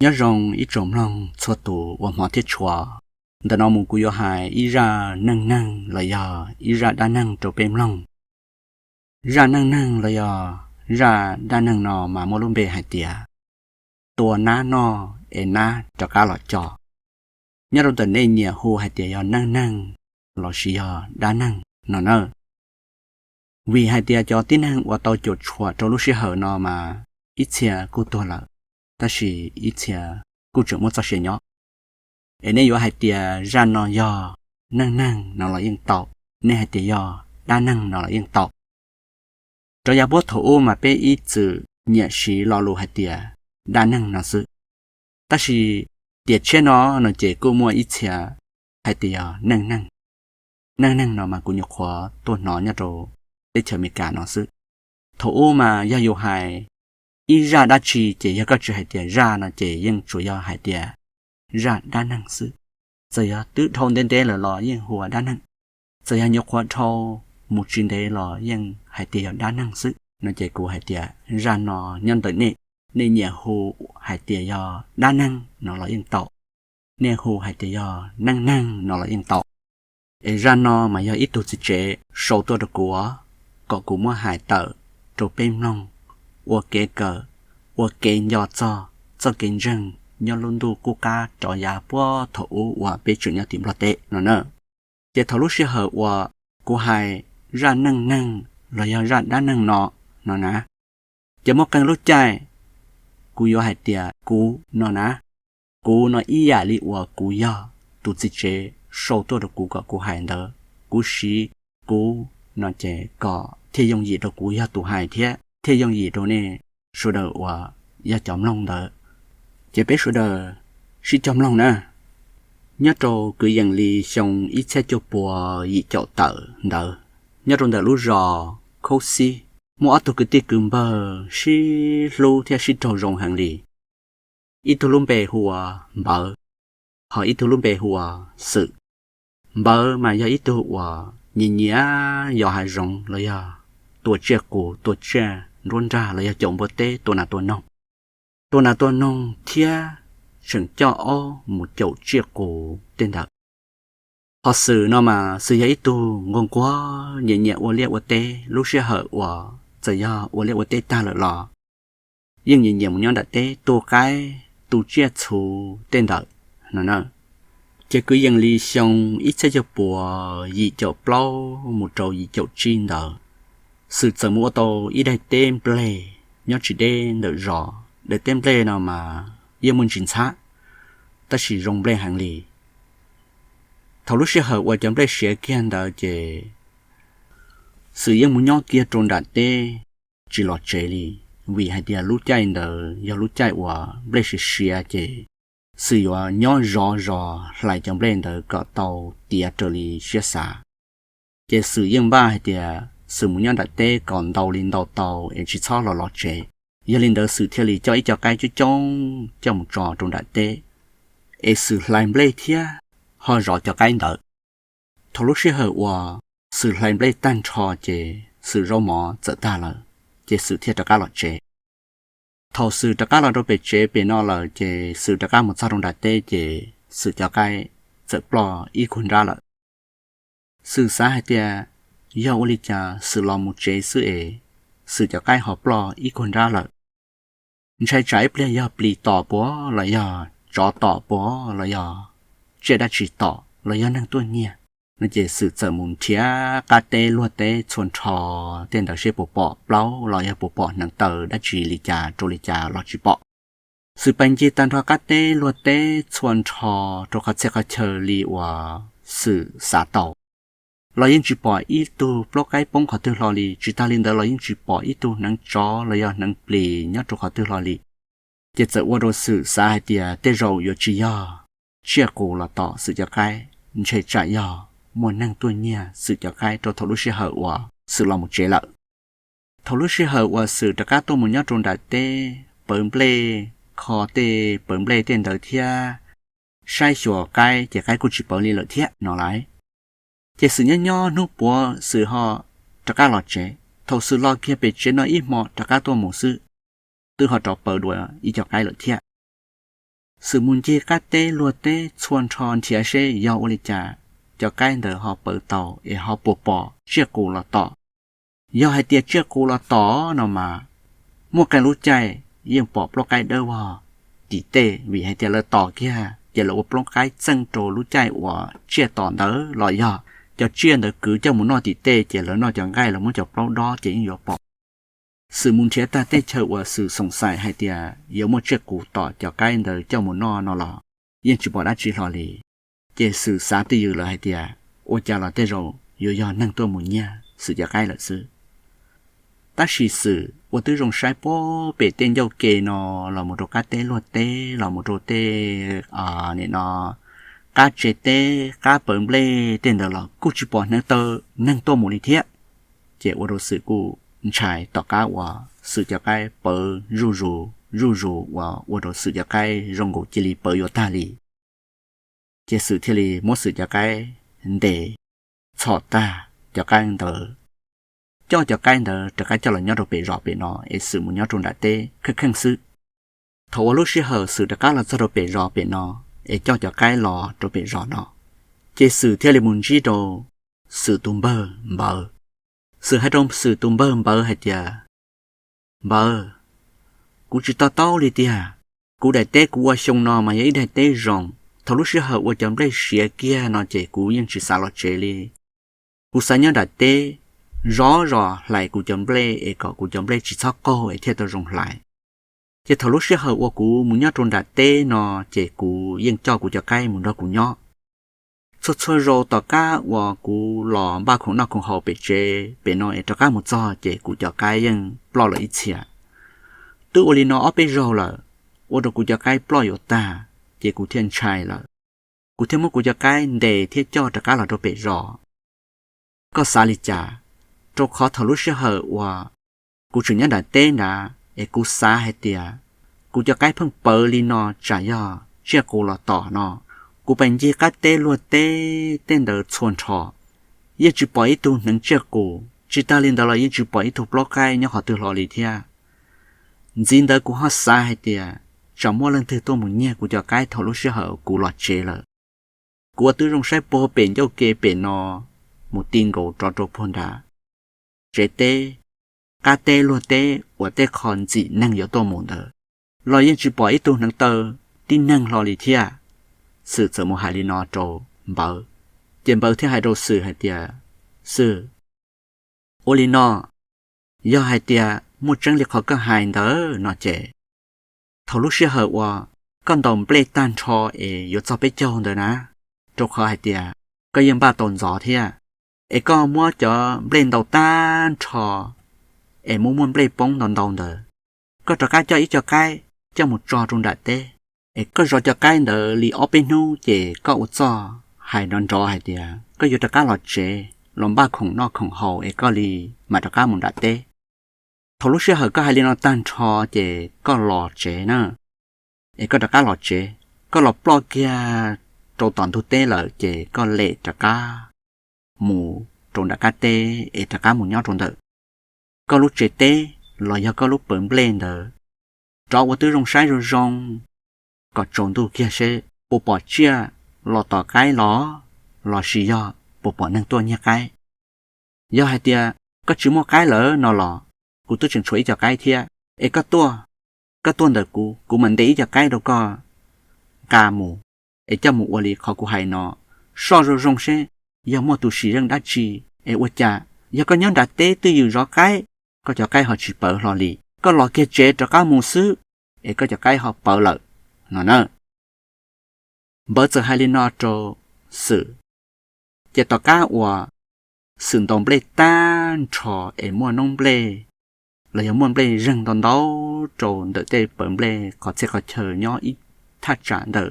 Nyob zoo ib tsoom mloog txhua tus uas hmov thiab tshua. Ntawm no mus kuv yuav hais ib zaj neej neeg los yog ib zaj dab neeg rau peb mloog. Zaj neej neeg los yog zaj dab neeg no mas muaj lub npe hais tias tua nab noj es nab rov qab los co. Nyob rau ntawm nej nyiam hu hais tias yog neej neeg lossis yog dab neeg no na. Vim hais tias cov tib neeg uas tau cuam tshuam rau lub sij hawm no mas ib txhia kuj tuag lawm, tab sis ib txhia kuj tseem muaj txoj sia nyob. Es nej yuav hais tias zaj no yog neej neeg no los yeej tau, nej hais tias yog dab neeg no los yeej tau. Rau yav puag thaum ub mas peb ib txwm nyiam siv lo lus hais tias dab neeg no xwb. Tab sis tiam tshiab no no ces kuj muaj ib txhia hais tias yog neej neeg. Neej neeg no mas kuv nyuam qhuav tuaj hnov nyob rau teb chaws Amelikas no xwb. Thaum ub mas yog yus hais ib zaj dab tsi ces yog koj tsis hais tias zaj no ces yeej tsuas yog hais tias zaj dab neeg xwb. Txawm yog twb dhau ntev ntev lawm los yeej hu ua dab neeg. Txawm yog nyuam qhuav dhau mus tsis ntev los yeej hais tias yog dab neeg xwb no ces kuv hais tias zaj no nyob ntawm nej, nej nyiam hu hais tias yog dab neeg no los yeej tau, nej hu hais tias yog neej neeg no los yeej tau. Es zaj no mas yog ib tug txiv tsev sau tuaj rau kuv, kom kuv muab hais tawm rau peb mloog, ua kev kawm, ua kev nco txog txoj kev ntseeg nyob lub ntuj qub qab rov yav puag thaum ub uas peb tseem nyob tim Nplog teb no na. Ces thaum lub sij hawm uas kuv hais zaj neej neeg los yog zaj dab neeg no no na, ces muaj qee lub caij kuv yuav hais tias kuv no na, kuv no ib yam li uas kuv yog tus txiv tsev sau tuaj rau kuv kom kuv hais ntawd, kuv siv kuv no ces kom thiaj yooj yim rau kuv yog tus hais thiab thiaj yooj yim rau nej sawv daws uas yog cov mloog ntawd. Ces peb sawv daws sib cog mloog na. Nyob rau kwv yees li xyoo ib txhiab cuaj puas yim caum tawm ntawd, nyob rau ntawm lub zos Khaub Xib, muaj ob tug kwv tij kwv npawg sib hlub thiab sib raug zoo heev li. Ib tug lub npe hu ua Npawv, ho ib tug lub npe hu ua Xwm. Npawv mas yog ib tug uas nyiam nyiam yos hav zoov los yog tua tsiaj qus, tua tsiaj nruab nrag los yog caum npua teb, tua nas tua noog. Tua nas tua noog thiab tseem coj aub mus caum tsiaj qus tej ntawd. Ho Xwm no mas Xwm yog ib tug nquag nquag nyiam nyiam ua liaj ua teb, lub sij hawm uas txawm yog ua liaj ua teb tag lawm los yeej nyiam nyiam mus nyob nram teb tu qaib tu tsiaj txhu tej ntawd no na. Ces kwv yees li xyoo ib txhiab cuaj puas yim caum plaub mus rau yim caum tsib ntawd, Xwm txawm mus ua tau ib daim teb nplej nyob tsis deb ntawm zos. Daim teb nplej no mas yeej muaj ntsis ntxhab, tab sis zoo nplej heev li. Thaum lub sij hawm uas cov nplej siav kiag ntawd ces Xwm yeej mus nyob kiag rau nram teb tsis los tsev li, vim hais tias lub caij ntawd yog lub caij uas nplej siav siav ces Xwm yuav nyob zov zos hlais cov nplej ntawd kom tau tiav raws li siab xav. Ces Xwm yeej npaj hais tias Xwm mus nyob nram teb kom ntau li ntau tau es tsis txhob los los tsev. Yog li ntawd Xwm thiaj li coj ib co qaib coob coob coj mus tso rau nram teb, es Xwm hlais nplej thiab ho zov cov qaib ntawd. Thaum lub sij hawm uas Xwm hlais nplej tag nrho ces Xwm zaub mov txawm tag lawm, ces Xwm thiaj rov qab los tsev. Thaum Xwm rov qab los rau pem tsev pem no lawm ces Xwm rov qab mus txog rau nram teb ces Xwm cov qaib txawm ploj ib kuag nrab lawm. Xwm xav hais tias yog ua li cas Xwm los mus tsev xwb es Xwm cov qaib ho ploj ib kuag nrab lawm. Ntshai tsam ib pliag yog plis tom puas los yog tsov tom puas los yog tsiaj dab tsi tom los yog neeg tuaj nyiag no ces Xwm txawm mus nrhiav qab teb luag teb txhua nrho tej ntawd seb puas pom plaub los yog puas pom hneev taw dab tsi li cas rau li cas los tsis pom. Xwm pais ncig tag nrho qab teb luag teb txhua nrho rau qhov txhia qhov chaw li uas Xwm xav tau los yeej tsis pom ib tug plaub qaib poob qhov twg hlo li, tsis tas li ntawd los yeej tsis pom ib tug hneev tsov los yog hneev plis nyob rau qhov twg hlo li. Ces txawm ua rau Xwm xav hais tias tej zaum yuav tsis yog tsiaj qus los tom Xwm cov qaib, ntshe tsam yog muaj neeg tuaj nyiag Xwm cov qaib rau thaum lub sij hawm uas Xwm los mus tsev lawm. Thaum lub sij hawm uas Xwm rov qab tuaj mus nyob rau nram teb pawv nplej, kho tej pawv nplej tej ntawd thiab saib xyuas qaib ces qaib kuj tsis pawv li lawm thiab no lauj. Ces Xwm nyob nyob hnub puav Xwm ho rov qab los tsev. Thaum Xwm los kiag pem tsev no ib hmo rov qab tuaj mus xwb, twb ho rov pawv dua ib co qaib lawm thiab. Xwm mus ncig qab teb luag teb txhua nrho nrhiav seb yog ua li cas cov qaib ntawd ho pawv tau es ho puas pom tsiaj qus los tom. Yog hais tias tsiaj qus los tom no mas, muaj qee lub caij yeej pom plaub qaib dawb vog tim tej, vim hais tias lawv tos kiag ces lawv ua plaub qaib txeej rau lub caij uas tsiaj tom ntawd los yog cov tsiaj ntawd kwv coj mus noj tim tej ces lawv noj cov nqaij los muab cov plaub dob ces yeej yuav pom. Xwm mus nrhiav tag teb chaws uas Xwm xoom xaim hais tias yuav muaj tsiaj qus tom cov qaib ntawd coj mus noj no los yeej tsis pom dab tsi hlo li. Ces Xwm xav twj ywm lawm hais tias ua cas los tej zaum yuav yog neeg tuaj mus nyiag Xwm cov qaib lawm xwb. Tab sis Xwm ua twb zoo saib puag pem tej ncauj ke no los mus rau qab teb luag teb los mus rau tej, nim no, qab tsev teb qab pawv nplej tej ntawd los kuj tsis pom hneev taw neeg tuaj mus li thiab. Ces ua rau Xwm kuj ntshai tom qab uas Xwm cov qaib pawv zuj zus zuj zus uas ua rau Xwm cov qaib zoo nkaus cia li pawv yuav tag li. Ces Xwm thiaj li muab Xwm cov qaib ntes txhom tag cov qaib ntawd, coj cov qaib ntawd rov qab coj los nyob rau pem zos pem no es Xwm mus nyob rau nram teb kheej kheej xwb. Thaum uas lub sij hawm Xwm rov qab los txog rau pem zos pem no es coj cov qaib los rau pem zos no, ces Xwm thiaj li mus ntsib rau Xwm tus npawg Npawv. Xwm hais rau Xwm tus npawg Npawv hais tias, Npawg, kuv tsis to taub li tiag. Kuv daim teb kuv ua xyoo no mas yog ib daim teb zoo. Thaum lub sij hawm uas cov nplej siav kiag no ces kuv yeej tsis xav los tsev li. Kuv xav nyob nram teb zov zos hlais kuv cov nplej es kom kuv cov nplej tsis txhob qaug es thiaj tau zoo hlais. Ces thaum lub sij hawm uas kuv mus nyob rau nram teb no ces kuv yeej coj kuv cov qaib mus nrog kuv nyob. Txhua txhua zaus tom qab uas kuv los npaj khoom noj khoom haus pem tsev pem no es rov qab mus txog ces kuv cov qaib yeej ploj lawm ib txhia. Twb ua li no ob peb zaug lawm, ua rau kuv cov qaib ploj yuav tag, ces kuv thiaj ntshai lawm. Kuv thiaj muab kuv cov qaib ntes thiab coj rov qab los rau pem zos. Koj xav li cas? Rau qhov thaum lub sij hawm uas kuv tseem nyob nram teb nrad es kuv xav hais tias kuv cov qaib pheej pawv li no tsam yog tsiaj qus los tom no. Kuv pais ncig qab teb luag teb tej ntawd txhua nrho, yeej tsis pom ib tug hneev tsiaj qus, tsis tag li ntawd los yeej tsis pom ib tug plaub qaib nyob qhov twg hlo li thiab. Ntxiv ntawd kuv ho xav hais tias tsam muaj leej twg tuaj mus nyiag kuv cov qaib thaum lub sij hawm kuv los tsev lawm. Kuv ua twb zoo saib puag pem ncauj ke pem no mus ti nkaus rov rau puag nrad tsev teb, qab teb luag teb uas tej qho ntxim neeg yuav tuaj mus ntawd los yeej tsis pom ib tug hneev taw tib neeg hlo li thiab. Xwm txawm mus hais li no rau Npawv, ces Npawv thiaj hais rau Xwm hais tias, Xwm, ua li no, yog hais tias muaj tseeb li qhov koj hais ntawd no ces thaum lub sij hawm uas koj ntaus nplej tag nrho es yuav txog peb caug ntawd na, rau qhov hais tias koj yeej npaj tau ntxov thiab, es koj muab cov nplej ntaus tag nrho es muaj muaj nplej poob ntau ntau ntawd, koj rov qab coj ib co qaib coj mus tso rau nram teb, es koj zov cov qaib ntawd li ob peb hnub ces koj ua txuj hais nrov nrov hais tias koj yuav rov qab los tsev los npaj khoom noj khoom haus es koj li mam rov qab mus nram teb. Thaum lub sij hawm koj hais li no tag nrho ces koj los tsev na, es koj rov qab los tsev, koj los ploj kiag rau tom ntug teb lawm ces koj lem rov qab mus rau nram qab teb es rov qab mus nyob rau ntawm koj lub tsev teb los yog koj lub pawv nplej ntawd, rov ua twb zoo saib zoo zoo kom tsaus ntuj kiag seb puas pom tsiaj los tom qaib los, los sis yog puas pom neeg tuaj nyiag qaib. Yog hais tias koj tsis muaj qaib lawm no los kuv twb tseem tshuav ib co qaib thiab, es koj tuaj, koj tuaj ntawm kuv, kuv mam ntes ib co qaib rau koj nqa mus, es coj mus ua li qhov kuv hais no, soj zoo zoo seb yog muaj tus sim zeej dab tsi, es ua cas yog koj nyob nram teb twj ywm zov qaib, koj cov qaib ho tsis pawv hlo li, koj los kiag tsev rov qab mus xwb es koj cov qaib ho pawv lawm no na. Npawv txawm hais li no rau Xwm, ces tom qab uas Xwm ntaus nplej tag nrho es muaj noob nplej los yog muaj nplej zeeg ntau ntau rau ntawm tej pawv nplej qhov txhia qhov chaw nyob ib thaj tsam ntawm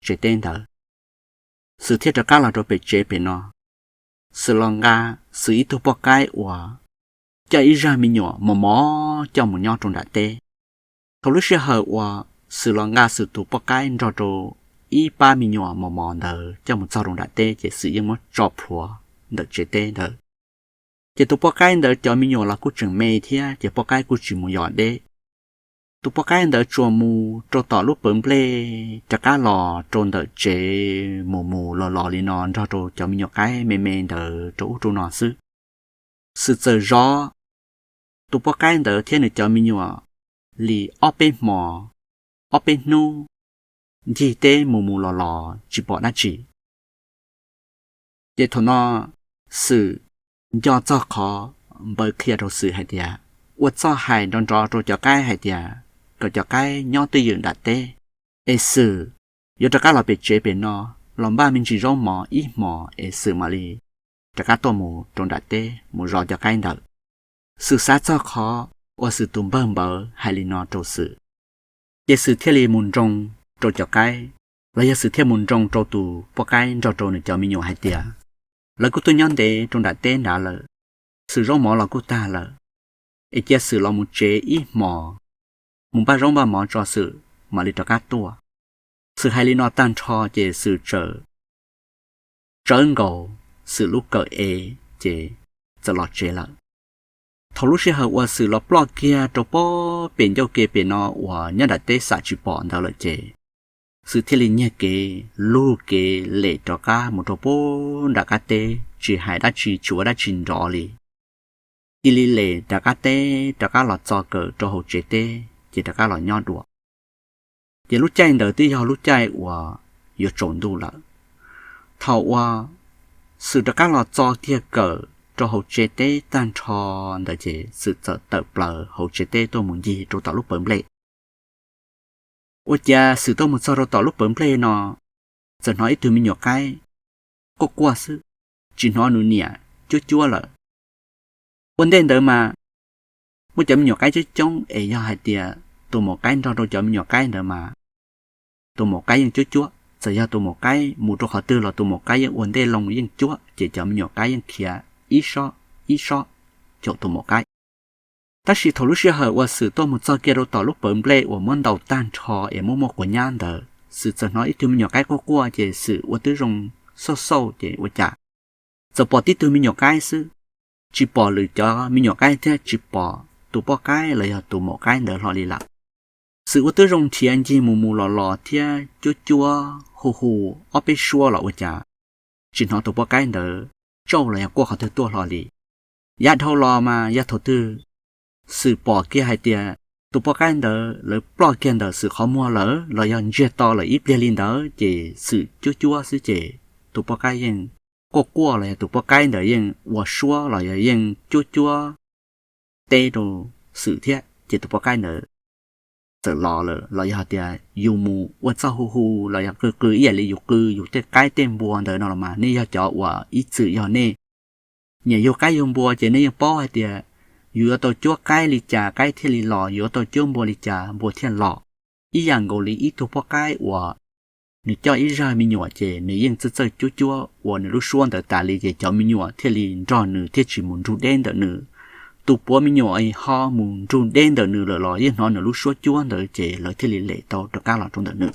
tsev teb ntawd, Xwm thiaj rov qab los rau pem tsev pem no. Xwm los nqa Xwm ib tug poj qaib uas coj ib zaj me nyuam mos mos coj mus nyob rau nram teb. Thaum lub sij hawm uas Xwm los nqa Xwm tus poj qaib nrog rau ib pab me nyuam mos mos ntawd coj mus txog rau nram teb ces Xwm yeej muab tso plhuav ntawm tsev teb ntawd. Ces tus poj qaib ntawd cov me nyuam los kuj tseem me thiab ces poj qaib kuj tsis mus yos deb. Tus poj qaib ntawd tsuas mus rau tom lub pawv nplej rov qab los rau ntawm tsev mus mus los los li no nrog rau cov me nyuam qaib me me ntawd rau ub rau no xwb. Xwm txawm zov tus poj qaib ntawd thiab nws cov me nyuam li ob peb hmos, ob peb hnub, ncig teb mus mus los los tsis pom dab tsi. Ces thaum no Xwm nco txog qhov npawg qhia rau Xwm hais tias, ua txoj hais nrov nrov rau cov qaib hais tias kom cov qaib nyob twj ywm nram teb, es Xwm yuav rov qab los pem tsev pem no los npaj me ntsis zaub mov ib hmos es Xwm mam li rov qab tuaj mus rau nram teb mus zov cov qaib ntawd. Xwm xav txog qhov uas Xwm tus npawg npawg hais li no rau Xwm, ces Xwm thiaj li mus nroo rau cov qaib, los yog Xwm thiaj mus nroo rau tus poj qaib nrog rau nws cov me nyuam hais tias, lawv kuj tuaj nyob ntev rau nram teb nrad lawm, Xwm zaub mov los kuj tag lawm, es cia Xwm los mus tsev ib hmos, mus npaj zaub npaj mov tso Xwm mam li rov qab tuaj. Xwm hais li no tag nrho ces Xwm txawm tsawv nkaus Xwm lub kawm ev ces txawm los tsev lawm. Thaum lub sij hawm uas Xwm los ploj kiag rau pob pem ncauj ke pem no uas nyob nram teb xam tsis pom ntawd lawm ces Xwm thiaj li nyiag kev lug kev lem rov qab mus rau pob nram qab teb tsis hais dab tsi tsis ua dab tsi nrov li. Cia li lem nram qab teb rov qab los txo kawm rau hauv tsev teb ces rov qab los nyob dua. Ces lub caij ntawd twb yog lub caij uas yuav tsaus ntuj lawm. Thaum uas Xwm rov qab los txo kiag kawm rau hauv tsev teb tag nrho ntawd ces Xwm txawm tawm plaws hauv tsev teb tuaj mus ncig rau tom lub pawv nplej. Ua cas Xwm tuaj mus txog rau tom lub pawv nplej no, txawm hnov ib tug me nyuam qaib quaj quaj xwb, tsis hnov nws niam cuab cuab lawm. Ua ntej ntawd mas muaj cov me nyuam qaib coob coob es yog hais tias tus maum qaib nrog rau cov me nyuam qaib ntawd mas tus maum qaib yeej cuab cuab, txawm yog tus maum qaib mus rau qhov twg los tus maum qaib yeej ua ntej loo yeej cuab ces cov me nyuam qaib yeej khiav ib sob ib sob caum tus maum qaib. Tab sis thaum lub sij hawm uas Xwm tuaj mus txog kiag rau tom lub pawv nplej uas muab ntaus tag nrho es muaj muaj quav nyab ntawd, Xwm txawm hnov ib tug me nyuam qaib quaj quaj ces Xwm ua tib zoo xauj xauj ces ua cas txawm pom tib tug me nyuam qaib xwb, tsis pom lwm cov me nyuam qaib thiab tsis pom tus poj qaib los yog tus maum qaib ntawd hlo li lawm. Xwm ua tib zoo nrhiav ncig mus mus los los thiab cuab cuab hu hu ob peb suab los ua cas tsis hnov tus poj qaib ntawd tsauj los yog quaj qhov twg tuaj hlo li. Yav dhau los mas yog thaum twg Xwm pom kiag hais tias tus poj qaib ntawd lawv ploj kiag ntawm Xwm qhov muag lawm los yog ntsiag to lawm ib pliag li ntawd ces Xwm cuab cuab xwb ces tus poj qaib yeej quaj quaj los yog tus poj qaib ntawd yeej ua suab los yog yeej cuab cuab teb rau Xwm thiab ces tus poj qaib ntawd txawm los lawm los yog tias yus mus ua txoj hu hu los yog qw qw ib yam li yus qw yus tej qaib tej npua ntawd no los mas nej yog cov uas ib txwm yog nej nyiam yug qaib yug npua ces nej yeej paub hais tias yus yuav tau cuab qaib li cas qaib thiaj li los, yus yuav tau cuab npua li cas npua thiaj los. Ib yam nkaus li ib tug poj qaib uas nws coj ib zaj me nyuam ces nws yeej txawj txawj cuab cuab ua nws lub suab ntawd tas li ces cov me nyuam thiaj li nrog nws thiaj tsis mus nrug deb ntawm nws. Tus puav me nyuam ho mus nrug deb ntawm nws lawm los yeej hnov nws lub suab cuab ntawd ces lawv thiaj li lem tau rov qab los rau ntawm nws.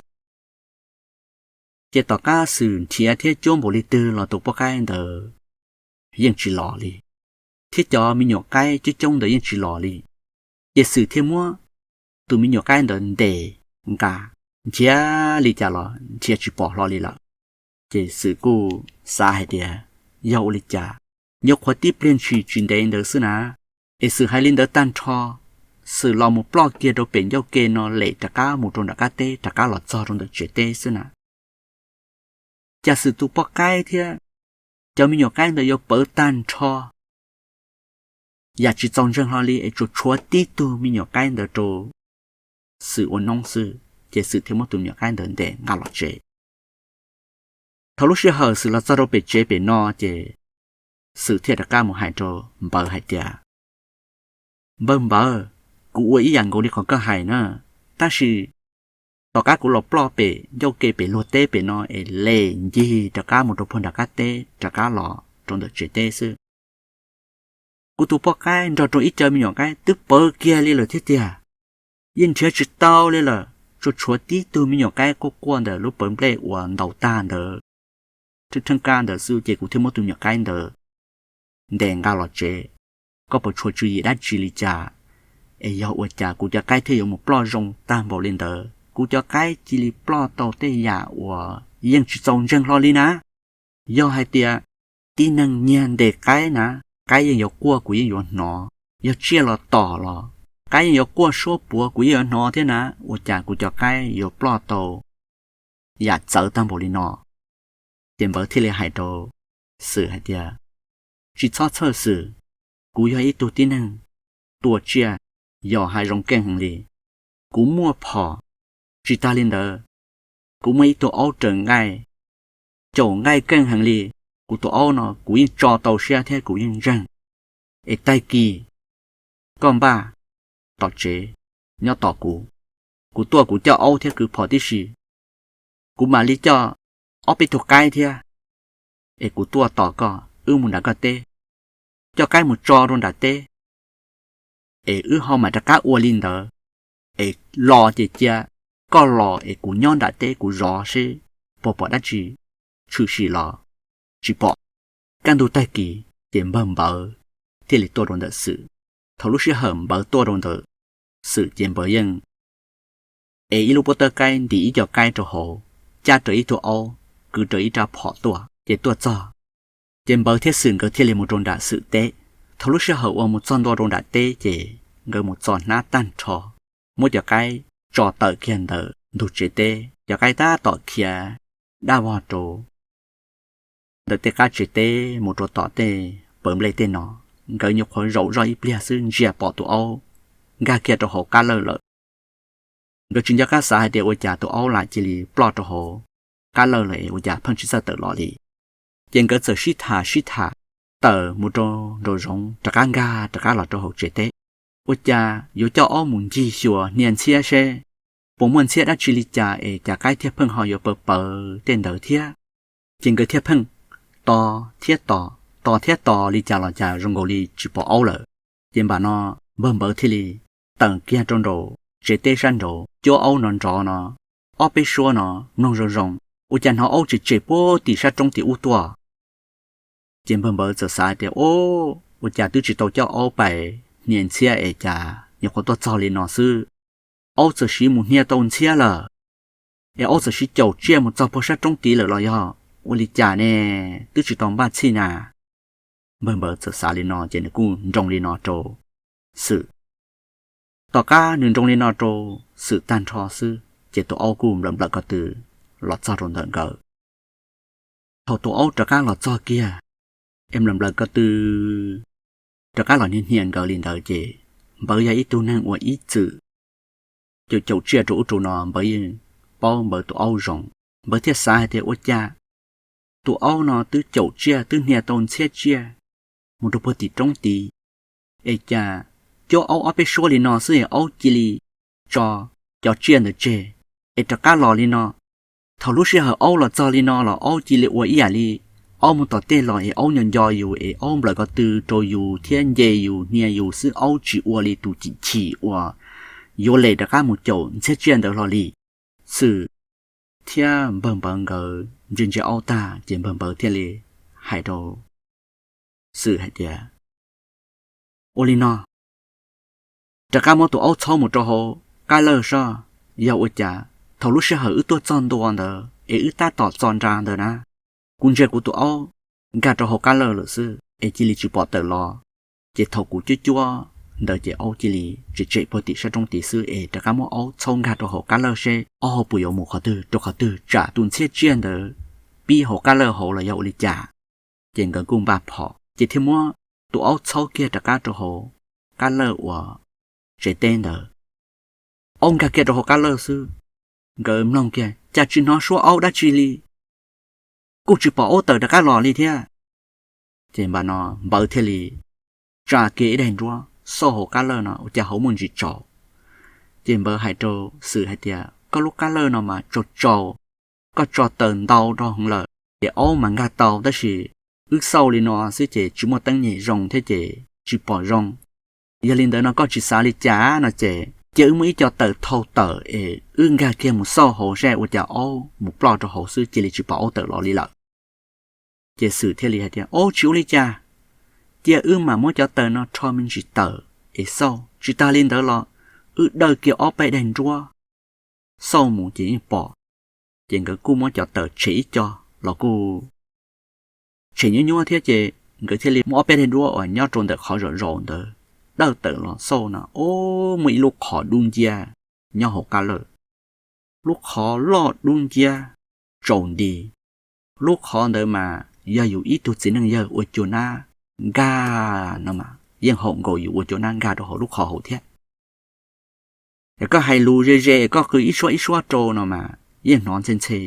Ces tom qab Xwm nrhiav thiab cuab npaum li twg los tus poj qaib ntawd yeej tsis los li, thiab cov me nyuam qaib coob coob ntawd yeej tsis los li. Ces Xwm thiaj muab tus me nyuam qaib ntawd ntes nqa, nrhiav li cas los nrhiav tsis pom hlo li lawm. Ces Xwm kuj xav hais tias yog ua li cas, nyuam qhuav tib pliag ntshis tsis ntev ntawd xwb na. Es Xwm hais li ntawd tag nrho, Xwm los mus ploj kiag rau pem ncauj ke no lem rov qab mus rau nram qab teb rov qab los txog rau ntawm tsev teb xwb na. Cas Xwm tus poj qaib thiab cov me nyuam qaib ntawd yuav pawv tag nrho, yam tsis txaus ntseeg hlo li es tsuas tshuav tib tug me nyuam qaib ntawd rau Xwm ua noob xwb, ces Xwm thiaj muab tus me nyuam qaib ntawd ntes nqa los tsev. Thaum lub sij hawm Xwm los txog rau pem tsev pem no ces Xwm thiaj rov qab mus hais rau npawg hais tias, npawg npawg, kuv ua ib yam nkaus li qhov koj hais na, tab sis tom qab kuv los ploj pem ncauj ke pem luag teb pem no es lem ncig rov qab mus rau puag nram qab teb rov qab los rau ntawm tsev teb xwb. Kuv tus poj qaib nrog rau ib co me nyuam qaib twb pawv kiag li lawm thiab tiag, yeej nrhiav tsis tau li lawm, tsuas tshuav tib tug me nyuam qaib quaj quaj ntawm lub pawv nplej uas ntaus tag ntawd, rheeb rheeb kab ntawd xwb ces kuv thiaj muab tus me nyuam qaib ntawd ntes nqa los tsev. Koj puas tshuav tswv yim dab tsi li cas Es yog ua cas kuv cov qaib thiaj yuav mus ploj zoo tag npaum li ntawd? Kuv cov qaib cia li ploj tau tej yam uas yeej tsis txaus ntseeg hlo li na. Yog hais tias tib neeg nyiag ntes qaib na, qaib yeej yuav quaj kuv yeej yuav hnov. Yog tsiaj los tom los qaib yeej yuav quaj suab puav kuv yeej yuav hnov thiab na. Ua cas kuv cov qaib yuav ploj tau yam txawv tag npaum li no? Ces Npawv thiaj li hais rau Xwm hais tias, tsis txhob txhawj Xwm, kuv yog ib tug tib neeg tua tsiaj yos hav zoov keej heev li. Kuv muaj phom, tsis tas li ntawd, kuv muaj ib tug aub raws nqaij, caum nqaij keej heev li. Kuv tus aub no kuv yeej tso tau siab thiab kuv yeej ntseeg. Es tag kis koj npaj tom tsev nyob tos kuv, kuv tuaj kuv coj aub thiab kwv phom tib si. Kuv mam li coj ob peb tug qaib thiab, es kuv tuaj tos koj, wb mus nram koj teb, coj qaib mus tso rau nram teb, es wb ho mam rov qab ua li ntawd. Es los ces cia koj los es kuv nyob nram teb kuv zov seb puas pom dab tsi, tshwm sim los tsis pom. Kaj ntug tag kis ces npawg Npawv thiaj li tuaj rau ntawm Xwm. Thaum lub sij hawm Npawv tuaj rau ntawm Xwm ces Npawv yeej ev ib lub pob tawb qaib ntim ib co qaib rau hauv, cab rau ib tug aub, kwv rau ib rab phom tuaj. Ces tuaj txog, ces Npawv thiab Xwm nkawd thiaj li mus rau nram Xwm teb. Thaum lub sij hawm uas mus txog ntua rau nram teb ces nkawd mus txo hnab tag nrho, muab cov qaib tso tawm kiag ntawm ntug tsev teb, cov qaib tab tom khiav dab vog rau ntawm tej qab tsev teb mus rau tom tej pawv nplej tej no. Nkawd nyuam qhuav zaum zoj ib pliag xwb ntsia pom tus aub nkag kiag rau hauv qab lawj lawm. Nkawd tsis nco qab xav hais tias ua cas tus aub lam cia li ploj rau hauv qab lawj lawm es ua cas pheej tsis txawj tawm los li. Ces nkawd txawm sib tham sib tham, tawm mus rau nraum zoov rov qab nkag rov qab los rau hauv tsev teb. Ua cas yuav coj aub mus ncig xyuas hnia ntxhiab seb puas muaj ntxhiab dab tsi li cas es cas qaib thiaj pheej ho yuav pawv pawv tej ntawd thiab. Ces nkawd thiaj pheej tos thiab tos, tos thiab tos li cas los cas zoo nkaus li tsis pom aub lawm. Ces npam no npawg Npawv thiaj li tawm kiag rau nraum tsev teb sab nraud cuab aub no nrov no, ob peb suab no mloog zoo zoo, ua cas hnov aub tsem tsem puag tim sab roob tim ub tuaj. Ces npawg Npawv txawm xav tias, o, ua cas twb tsis tau coj aub pais hnia ntxhiab es cas nyuam qhuav tuaj txog li no xwb, aub txawm siv mus hnia tau ntxhiab lawm, es aub txawm siv caum tsiaj mus txog puag sab roob tid lawm los yog ua li cas ne, twb tsis tau npaj txhij na. Npawg Npawv txawm xav li no ces nws kuj nroo li no rau Xwm. Tom qab nws nroo li no rau Xwm tag nrho xwb ces tus aub kuj nplawm nplawm ko tw los txog rau ntawm nkawd. Thaum tus aub rov qab los txog kiag es nplawm nplawm ko tw rov qab los hnia hnia nkawd li ntawd ces Npawv yog ib tug neeg uas ib txwm caum caum tsiaj rau ub rau no, Npawv yeej paub Npawv tus aub zoo. Npawv thiaj xav hais tias ua cas tus aub no twb caum tsiaj twb hnia tau ntxhiab tsiaj mus rau puag tim roob tid, es cas cuab aub ob peb suab li no xwb es aub cia li tso cov tsiaj ntawd tseg es rov qab los li no. Thaum lub sij hawm aub los txog li no los aub cia li ua ib yam li aub mus tom tej los es aub nco nco yus es aub nplawm ko tw rau yus thiab nce yus hnia yus xwb, aub tsis ua li tus chim chim uas yuav les rov qab mus caum ntxhiab tsiaj ntawd hlo li. Xwm thiab npawg Npawv nkawd ntsia ntsia aub tag ces npawg Npawv thiaj li hais rau Xwm hais tias, ua li no, rov qab muab tus aub txhawb mus rau hauv qab lawj soj, yog ua cas thaum lub sij hawm wb tuaj txog ntua ntawd es wb tab tom txo nra ntawd na, kuv ntsia kuv tus aub nkag rau hauv qab lawj lawm xwb es cia li tsis pom tawm los. Ces thaum kuv cuab cuab ntawd ces aub cia li tsem tsem puag tim sab roob tid xwb es rov qab muab aub txhawb nkag rau hauv qab lawj seb aub ho puas yuav mus qhov twg rau qhov twg, tsam tus ntxhiab tsiaj ntawd pib hauv qab lawj hauv los yog ua li cas. Ces nkawd kuj npaj phom ces thiaj muab tus aub txhawb kiag rov qab rau hauv qab lawj uas tsev teb ntawd. Aub nkag kiag rau hauv qab lawj xwb, nkawd mloog kiag cas tsis hnov suab aub dab tsi li, kuj tsis pom aub tawm rov qab los li thiab. Ces npam no Npawv thiaj li tsa kiag ib daim nruab xauj hauv qab lawj no ua cas hauv muaj ntsis tsaus. Ces Npawv hais rau Xwm hais tias, koj lub qab lawj no mas tsaus tsaus, koj tso taws ntau dhau heev lawm, ces aub mas nkag tau, tab sis wb xauj li no xwb ces tsis muaj teeb nyem zoo thiab ces tsis pom zoo. Yog li ntawd no koj tsis xav li cas no ces cia wb muab ib co taws thau tawm es wb nkag kiag mus xauj hauv seb ua cas aub mus ploj rau hauv xwb, cia li tsis pom aub tawm los li lawm. Ces Xwm thiaj li hais tias, aub, tsis ua li cas, cia wb mam muab cov taws no rho me ntsis tawm es xauj Tsis tas li ntawd los wb dawj kiag ob peb daim nruab xauj mus ces yeej pom. Ces nkawd kuj muab cov tawm tshem ib co los kuj tshem nyuab nyuab thiab ces nkawd thiaj li muab ob peb daim nruab uas nyob rau ntawm qhov zom zaws ntawd dawj tawm los xauj no, o, muaj ib lub qhov dub nciab nyob hauv qab lawj. Lub qhov loj dub nciab tsaus nti. Lub qhov ntawd mas yog yus ib tug txiv neej yawg ua cua nab nkag no mas yeej haum nkaus yus ua cua nab nkag rau hauv lub qhov hauv thiab. Es koj hais lus ze ze, koj qw ib suab ib suab rau no mas yeej hnov ntxhe ntxhe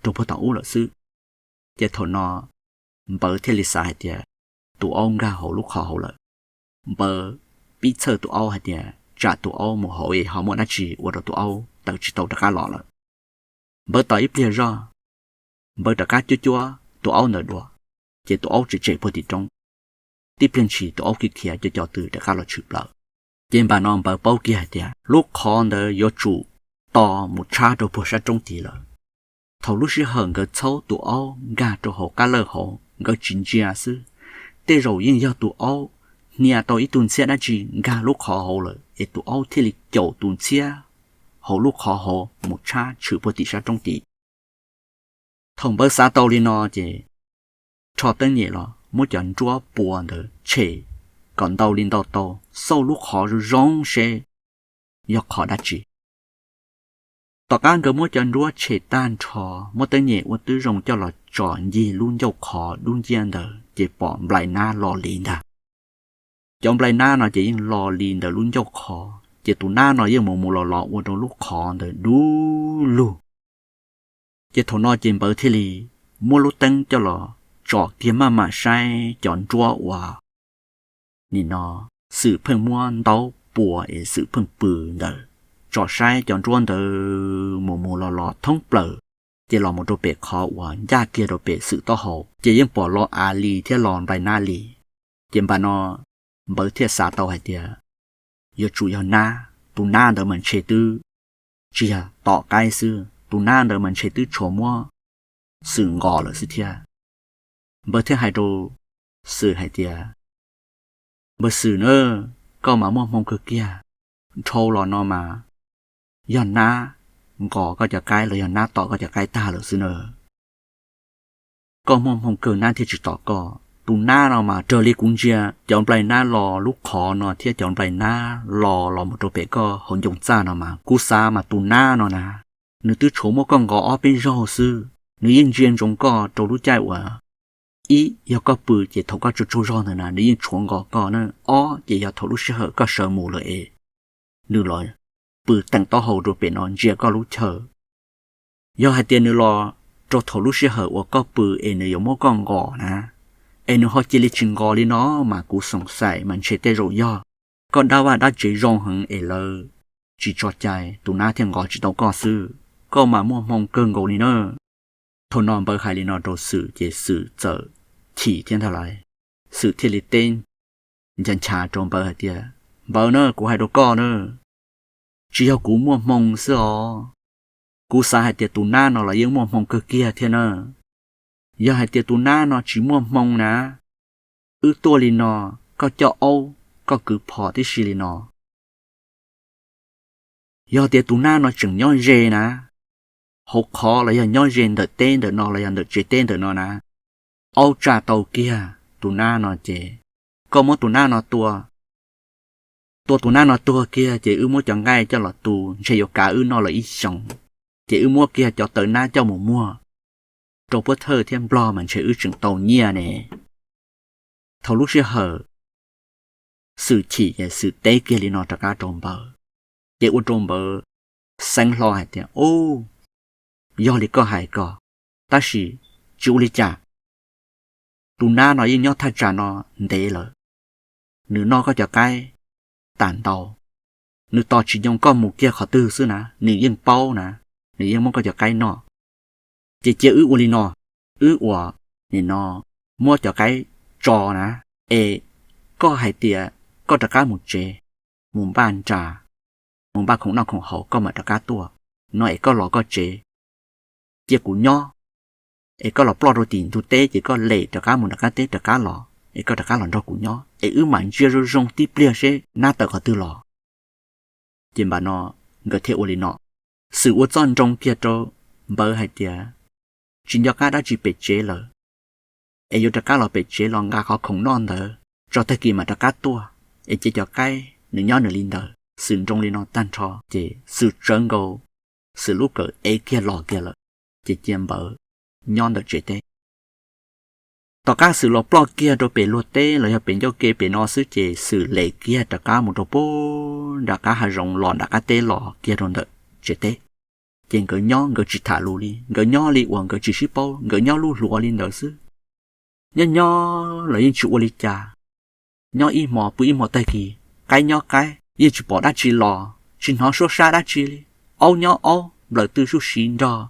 rau puag tom ub lawm xwb. Ces thaum no Npawv thiaj li xav hais tias tus aub nkag hauv lub qhov hauv lawm. Npawv pib txhawj tus aub hais tias tsam tus aub mus hauv es ho muaj dab tsi ua rau tus aub tawm tsis tau rov qab los lawm. Npawv tos ib pliag zog, Npawv rov qab cuab cuab tus aub ntawd dua, ces tus aub tseem tsem puag tim roob. Tib pliag ntshis tus aub khiav khiav co co tw rov qab los tshwm plaws. Ces npam no Npawv paub kiag hais tias lub qhov ntawd yuav tsum to mus tshab rau puag sab roob tid lawm. Thaum lub sij hawm nkawd txhaub tus aub nkag rau hauv qab lawj hauv nkawd tsis ntsia xwb, tej zaum yeej yog tus aub hnia tau ib tug ntxhiab dab tsi nkag lub qhov hauv lawm es tus aub thiaj li caum tus ntxhiab hauv lub qhov hauv mus tshab tshwm puag tim sab roob tid. Thaum Npawv xav tau li no ces rho teeb nyem los muab cov nruab pua ntawd tshem kom ntau li ntau tau, xauj lub qhov zoo zoo seb yog qhov dab tsi. Tom qab nkawd muab cov nruab tshem tag nrho, muab teeb nyem ua twb zoo coj los tsom ncig lub ncauj qhov dub nciab ntawd ces pom nplai nab lo li ntag. Cov nplai nab no ces yeej lo li ntawm lub ncauj qhov, ces tus nab no yeej mus mus los los ua rau lub qhov ntawd dub lug. Ces thaum no ces Npawv thiaj li muab lub teeb coj los tsom kiag maj mam saib cov nruab uas nim no Xwm pheej muab ntaub pua es Xwm pheej pw ntawd. Tsom saib cov nruab ntawd mus mus los los thoob plaws, ces los mus rau pem qhov uas ncaj kiag rau pem Xwm taub hau ces yeej pom lo av li thiab lo nplai nab li. Ces npam no Npawv thiaj xav tau hais tias yuav tsum yog nab, tus nab ntawd mas ntshe twb tsis yog tom qaib xwb, tus nab ntawd mas ntshe twb tshuav muab Xwm nqos lawm xwb thiab. Npawv thiaj hais rau Xwm hais tias, Npawg Xwm na, koj mas muaj hmoo kawg kiag, dhau los no mas yog nab nqos koj cov qaib los yog nab tom koj cov qaib tag lawm xwb na. Koj muaj hmoo kawg nab thiaj tsis tom koj. Tus nab no mas raws li kuv ntsia cov nplai nab los lub qhov no thiab cov nplai nab los los mus rau pem koj hauv ncoo txaj no mas kuv xav mas tus nab no na, nws twb tshuav muab koj nqos ob peb zaug xwb. Nws yeej ntsia ntsoov koj rau lub caij uas ib yog koj pw ces thaum koj tsaug tsaug zog ntawd na nws yeej tshuav nqos koj na, ob ces yog thaum lub sij hawm koj sawv mus lawm es nws los pw teem taub hau rau pem no ntsia koj lub chaw. Yog hais tias nws los rau thaum lub sij hawm uas koj pw es nws yuav muab koj nqos na, es nws ho cia li tsis nqos li no mas kuv xoom xaim mas ntshe tej zaum yog koj dab vaj dab tsev zoo heev es lawv tsis tso cai tus nab thiaj nqos tsis tau koj xwb. Koj mas muaj hmoo kawg nkaus li na. Thaum no Npawv hais li no rau Xwm ces Xwm txawm chim thiab ntag lauj. Xwm thiaj li teb ncha nchav rau Npawv hais tias, Npawv na, kuv hais rau koj na, tsis yog kuv muaj hmoo xwb os. Kuv xav hais tias tus nab no los yeej muaj hmoo kawg kiag thiab na. Yog hais tias tus nab no tsis muaj hmoo na, wb tuaj li no, koj coj aub, koj kwv phom tib si li no, yog tias tus nab no tseem nyob ze na, hauv qhov los yog nyob ze ntawm teb ntawm no los yog ntawm tsev teb ntawm no na, aub tsa tau kiag tus nab no ces koj muab tus nab no tua, tua tus nab no tuag kiag ces wb muab cov nqaij coj los tu ntshe yuav kav wb noj lawm ib xyoos, ces wb muab kiag cov taw nab coj mus muag rau pov thawj thiab nplog mas ntshe wb tseem tau nyiaj ne. Thaum lub sij hawm Xwm chim ces Xwm teb kiag li no rov qab rau Npawv, ces ua rau Npawv xeev hlo hais tias, Ub, yog li koj hais ko, tab sis tsis ua li cas. Tus nab no yeej nyob thaj tsam no ntev lawm, nws noj koj cov qaib tas ntau, nws tos tsis nyoo koj mus kiag qhov twg xwb na, nws yeej paub na, nws yeej muab koj cov qaib noj. Ces cia wb ua li no, wb ua, nim no muab cov qaib tso na, es koj hais tias koj rov qab mus tsev, mus npaj nra, mus npaj khoom noj khoom haus koj mam rov qab tuaj no es koj los koj tsev, cia kuv nyob, es koj los ploj rau tim ntug teb ces koj lem rov qab mus nram qab teb rov qab los es koj rov qab los nrog kuv nyob es wb mam ntsia zoo zoo tib pliag seb nab tawm qhov twg los. Ces npam no nkawd thiaj ua li no. Xwm ua txoj nroo kiag rau Npawv hais tias, tsis nco qab dab tsi pem tsev lawm, es yuav rov qab los pem tsev los nqa qhov khoom noj ntawd tso, tag kis mam rov qab tuaj, es cia cov qaib nws nyob nws li ntawd. Xwm nroo li no tag nrho ces Xwm tsawv nkaus Xwm lub kawm ev kiag los kiag lawm, ces cia Npawv nyob ntawm tsev teb. Tom qab Xwm los ploj kiag rau pem luag teb los yog pem ncauj ke pem no xwb ces Xwm lem kiag rov qab mus rau puag nram qab hav zoov los nram qab teb los kiag rau ntawm tsev teb. Ces nkawd nyob nkawd tsis tham lus li, nkawd nyob li uas nkawd tsis sib paub, nkawd nyob lub hluav li ntawd xwb. Nyob nyob los yeej tsis ua li cas, nyob ib hmo pw ib hmo, tag kis qaib nyob qaib, yeej tsis pom dab tsi los, tsis hnov suab sab dab tsi li. Aub nyob aub, nplawm twb sub siv nrog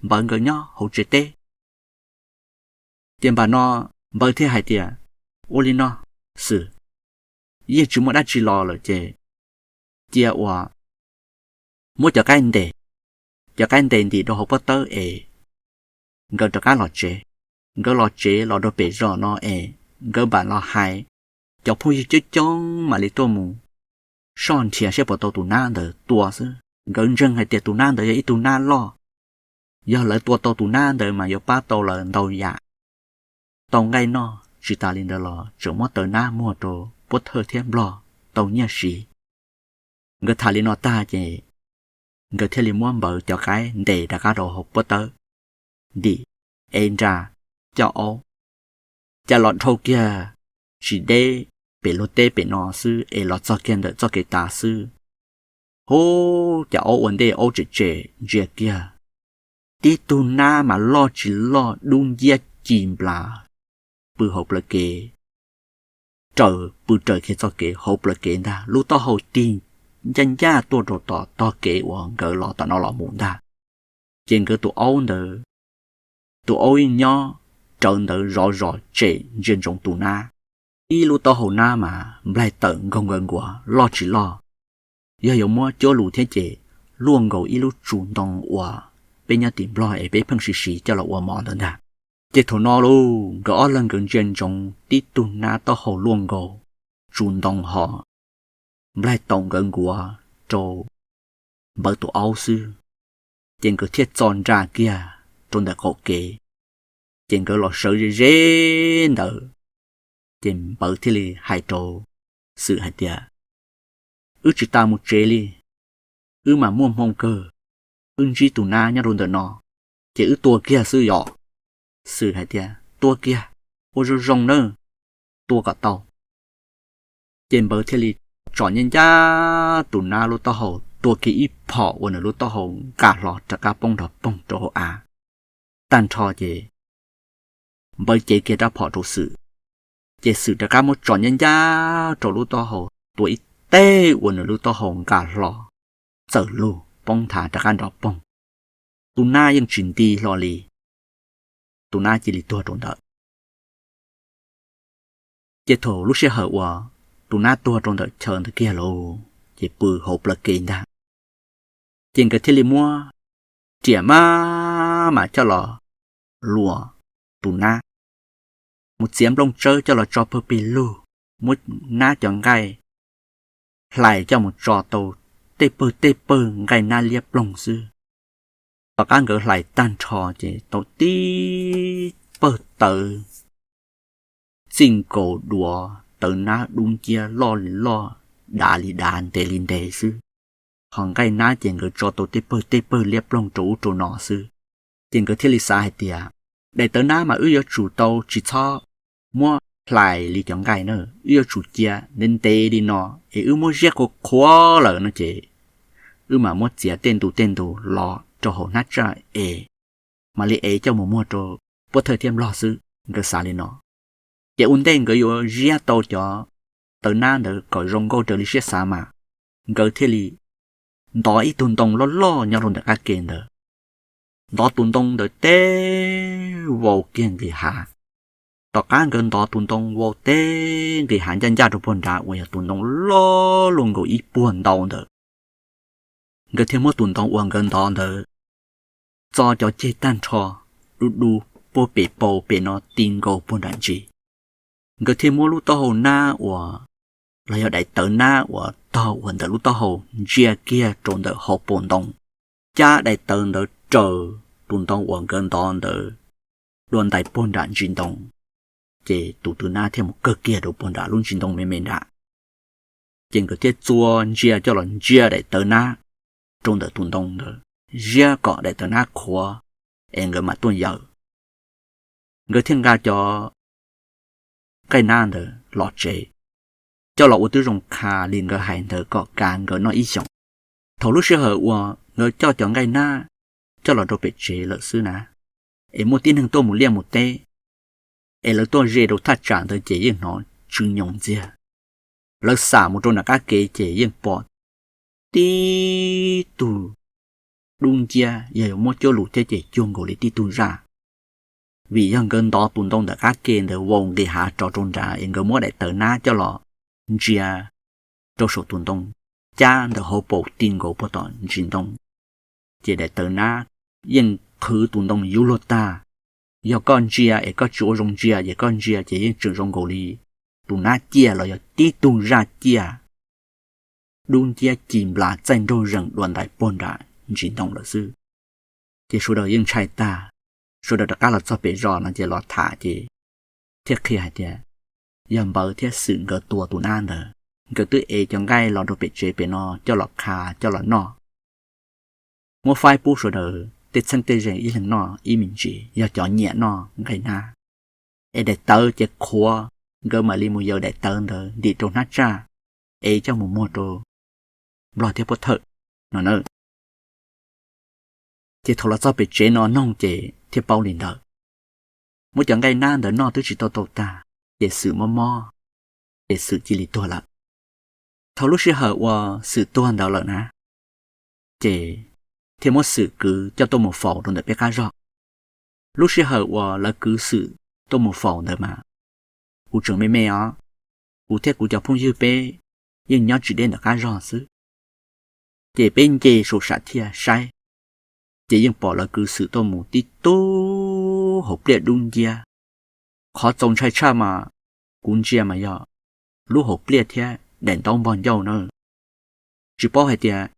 Npawv nkawd nyob hauv tsev teb. Ces npam no Npawv thiaj hais tias, ua li no, Xwm, yeej tsis muaj dab tsi los lawm ces cia uas muab cov qaib ntes, cov qaib ntes ntim rau hauv pob tawb es nkawd rov qab los tsev. Nkawd los tsev los rau pem zos no es nkawd npam los hais, cov phooj ywg coob coob mam li tuaj mus soj nrhiav saib puas tau tus nab ntawd tua xwb. Nkawd ntseeg hais tias tus nab ntawd yog ib tug nab loj, yog lawv tua tau tus nab ntawd mas yuav pab tau lawv ntau yam, tau nqaij noj, tsis tas li ntawd los tseem muab taw nab muag rau Puab Thawj thiab Nplog tau nyiaj siv. Nkawd tham li no tag ces nkawd thiaj li muab Npawv cov qaib ntes rov qab rau hauv pob tawb, ntim, ev nra, coj aub, cas los dhau kiag tsis deb pem luag teb pem no xwb es los txog kiag ntawm txoj kev tav xwb. Hub, cas aub ua ntej aub tsem tsem ntsia kiag, tib tug nab mas loj tsis loj dub nciab ci nplas pw hauv plawv kev, raws pw raws kiag txoj kev hauv plawv kev ntag. Lub taub hau tig ncaj ncaj tuaj rau tom tog kev uas nkawd los tom no los mus ntag. Ces nkawd tus aub ntawd, tus aub yeej nyob rawv ntawd zov zos tsem ntsia ntsoov tus nab. Ib lub taub hau nab mas nplaig tawm nkaug nkaws nkuav loj tsis loj, yog yuav muab cuab lus thiab ces luaj nkaus ib lub tsu ntoo uas peb nyob tim Nplog es peb pheej siv siv coj los ua mov ntawd ntag. Ces thaum no lauj, nkawd ob leeg nkawd ntsia ntsoov tib tug nab taub hau luaj nkaus tsu ntoo ho nplaig taum nkawd nkuav rau Npawv tus aub xwb. Ces nkawd thiaj txo nra kiag rau ntawm qaum kev, ces nkawd los sawv ze ze ntawd. Ces Npawv thiaj li hais rau Xwm hais tias, wb tsis tas mus tsev li, wb mas muaj hmoo kawg, wb ntsib tus nab nyob rau ntawm no, ces wb tua kiag xwb yom. Xwm hais tias, tua kiag, ua zoo zoo nawb, tua kom tau. Ces Npawv thiaj li tsom ncaj ncaj tus nab lub taub hau tua kiag ib phom uas nws lub taub hau nqa hlo rov qab poob nrog poog rau hauv av. Tag nrho ces Npawv cev kiag rab phom rau Xwm, ces Xwm rov qab muab tsom ncaj ncaj rau lub taub hau tua ib teg uas nws lub taub hau nqa hlo, txawm lug poob nthav rov qab nrog poog. Tus nab yeej tsis nti hlo li, tus nab cia li tuag rau ntawd. Ces thaum lub sij hawm uas tus nab tuag rau ntawm chaw ntawd kiag lauj, ces pw hauv plawv kev ntag. Ces nkawd thiaj li muab riam maj mam coj los luas tus nab, mus txiav nplooj tsawb coj los tso pawg pig lug, muab nab cov nqaij hlais coj mus tso tau tej pawg tej pawg nqaij nab liab ploog xwb. Tom qab nkawd hlais tag nrho ces tau tib pawg tawv txij nkaus duav, tawv nab dub nciab loj li loj, dav li dav, ntev li ntev xwb. Ho nqaij nab ces nkawd tso tau tej pawg tej pawg liab ploog rau ub rau no xwb. Ces nkawd thiaj li xav hais tias, daim tawv nab mas wb yuav tsum tau tsis txhob muab hlais li cov nqaij na, wb yuav tsum cia ntev ntev li no, es wb muab ziab qhuav qhuav lawm no ces wb mam muab txiav tej ntu tej ntu los rau hauv hnab tsaj es mam li ev coj mus muag rau Puab Thawj thiab Nplog xwb, nkawd xav li no. Ces ua ntej nkawd yuav ziab tau cov tawv nab ntawd kom zoo nkauj raws li siab xav mas, nkawd thiaj li ntov ib tug ntoo loj loj nyob rau ntawm qab ke ntawd, ntov tus ntoo ntawd teb vau kiag nqis hav. Tom qab nkawd ntov tus ntoo vau teb nqis hav ncaj ncaj rau puag nrad uas yog tus ntoo loj luaj nkaus ib puag ntau ntawd, nkawd thiaj muab tus ntoo uas nkawd ntov ntawd txo cov ceg tag nrho, du du puag pem paus pem no ti nkaus puag nram ntsis. Nkawd thiaj muab lub taub hau nab uas los yog daim tawv nab uas tog uas ntawm lub taub hau ntsia kiag rau ntawm hauv paus ntoo, cab daim tawv ntawd raws tus ntoo uas nkawd ntov ntawd dua ntais puag nram ntsis ntoo, ces tus tw nab thiaj mus kawg kiag rau puag nram lub ntsis ntoo me me nram. Ces nkawd thiaj txua ntsia coj los ntsia daim tawv nab rau ntawm tus ntoo ntawd, ziab kom daim tawv nab qhuav es nkawd mam tuaj yaws. Nkawd thiaj nqa cov nqaij nab ntawd los tsev, coj los ua tib zoo qha li nkawd hais ntawd kom kav nkawd noj ib xyoos. Thaum lub sij hawm uas nkawd coj cov nqaij nab coj los rau pem tsev lawm xwb na, es muaj tib neeg tuaj mus liaj mus teb, es lawv tuaj ze rau thaj tsam ntawd ces yeej hnov tsw nyoos ntxiag. Lawv xam mus rau nram qab kev ces yeej pom tib tug dub nciab, yog yuav muab cuab lus thiab ces cuag nkaus li tib tug zaj. Vim yog nkawd ntov tus ntoo ntawm qab ke ntawd vau nqis hav rov rau nrad es nkawd muab daim tawv nab coj los ntsia rau saum tus ntoo, cab ntawm hauv paus ti nkaus puag tom ntsis ntoo, ces daim tawv nab yeej qhwv tus ntoo yuv luag tag. Yog koj ntsia es koj tsis ua zoo ntsia ces koj ntsia ces yeej tseem zoo nkaus li tus nab ciaj los yog tib tug zaj ciaj dub nciab ci nplas txaij nraug zees dua ntais puag nram ntsis ntoo lawm xwb. Ces sawv daws yeej ntshai tag, sawv daws rov qab los txog pem zos no ces los tham ces thiaj qhia hais tias yog Npawv thiab Xwm nkawd tua tus nab ntawd, nkawd twb ev cov nqaij los rau pem tsev pem no coj los qha coj los noj. Muab faib pub sawv daws tej txheeb tej ze ib leeg noj ib me ntsis, yog cov nyiam noj nqaij nab. Es daim tawv ces qhuav, nkawd mam li mus yaws daim tawv ntawd ntim rau hnab tsaj, es coj mus muag rau Nplog thiab Pub Thawm no na. Ces thaum los txog pem tsev no noog ces thiaj paub li ntawd. Muab cov nqaij nab ntawd noj twb tsis tau tau tag, ces Xwm mob mob, ces Xwm cia li tuag lawm. Thaum lub sij hawm uas Xwm tuag ntawd lawm na, ces thiaj muab Xwm kwv coj tuaj mus faus rau ntawm peb qab zog. Lub sij hawm uas lawv kwv Xwm tuaj mus faus ntawd mas kuv tseem me me os, kuv thiab kuv cov phooj ywg peb yeej nyob tsis deb ntawm qab zog xwb. Ces peb nce saum sam thiaj saib, ces yeej pom lawv kwv Xwm tuaj mus tib tug hauv pliaj dub nciab. Qhov txaus ntshai tshaj mas kuv ntsia mas yog lub hauv pliaj thiab daim ntaub npog ncauj na. Tsis paub hais tias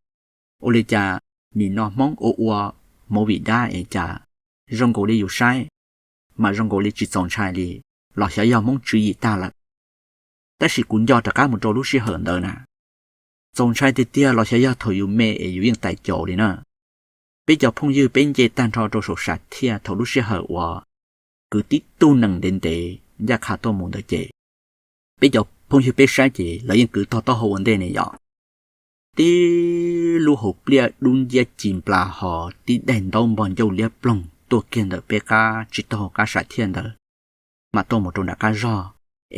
ua li cas nim no Hmoob ua ua movie dab es cas zoo nkaus li yus saib mas zoo nkaus li tsis txaus ntshai li, los xyov yog Hmoob tswv yim tag lawm. Tab sis kuv nco rov qab mus rau lub sij hawm ntawd na, txaus ntshai tiag tiag los xyov yog thaum yus me es yus yeej tais caus li na. Peb cov phooj ywg peb nce tag nrho rau saum sam thiaj thaum lub sij hawm uas kwv tib tug nees ntev ntev ncaj qha tuaj mus ntawd ces peb cov phooj ywg peb saib ces lawv yeej kwv tog taub hau ua ntej ne yom. Tib lub hauv pliaj dub nciab ci nplas ho tib daim ntaub npog ncauj liab ploog tuaj kiag ntawm peb qab tsib taug qab sam thiaj ntawd, mas tuaj mus rau nram qab zog,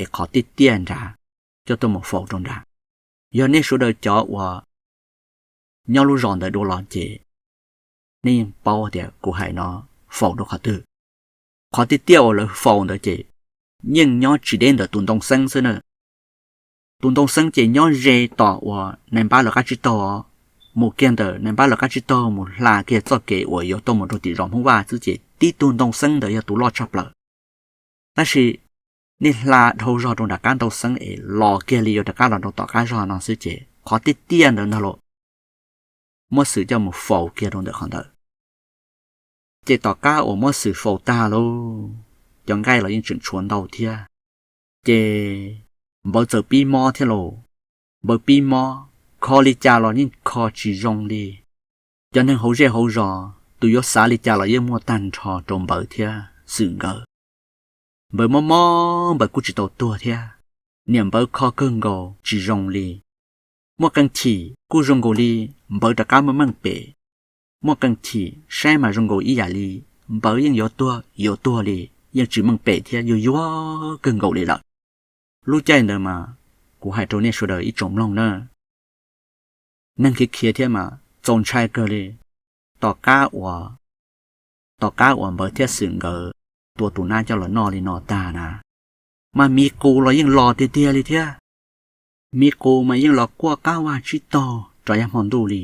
es qhov tiaj tiaj nrad coj tuaj mus faus rau nrad. Yog nej sawv daws cov uas nyob lub zos ntawd dua los ces nej yeej paub tias kuv hais no faus rau qhov twg. Qhov tiaj tiaj uas lawv faus ntawd ces yeej nyob tsis deb ntawm tus ntoo xeeb xwb na. Tus ntoo xeeb ces nyob ze tom uas nais npab lawv qab tsib taug, mus kiag ntawm nais npab lawv qab tsib taug mus hla kiag txoj kev uas yuav tuaj mus rau tim zos Hmoob Vaj xwb ces tib tug ntoo xeeb ntawd yog tus loj tshaj plaws. Tab sis nej hla dhau zog rau nram qab ntoo xeeb es los kiag li yuav rov qab los rau tom qab zog no xwb ces qhov tiaj tiaj ntawd ntag los muab Xwm coj mus faus kiag rau ntawm qhov ntawd. Ces tom qab uas muab Xwm faus tag lauj, cov nqaij los yeej tseem tshuav ntau thiab. Ces Npawv txawm pib mob thiab lauj. Npawv pib mob, kho li cas los yeej kho tsis zoo li. Cov neeg hauv zej hauv zos tus yuav xav li cas los yeej muaj tag nrho rau Npawv thiab Xwm nkawd. Npawv mob mob Npawv kuj tsis tau tuag thiab. Niam Npawv kho kawg nkaus tsis zoo li. Muaj qee chim kuj zoo nkaus li Npawv rov qab meej meej pem. Muaj qee chim saib mas zoo nkaus ib yam li Npawv yeej yuav tuag yuav tuag li, yeej tsis meej pem thiab yuag yuag kawg nkaus li lawm. Lub caij ntawd mas kuv hais rau nej sawv daws ib tsoom mloog na, neeg khiav khiav thiab mas txaus ntshai kawg li. Tom qab uas, tom qab uas Npawv thiab Xwm nkawd tua tus nab coj los noj li no tag na, mas mi qus los yeej los tiag tiag li thiab. Mi qus mas yeej los quaj qab vaj tsib taug rov yog hmo ntuj li.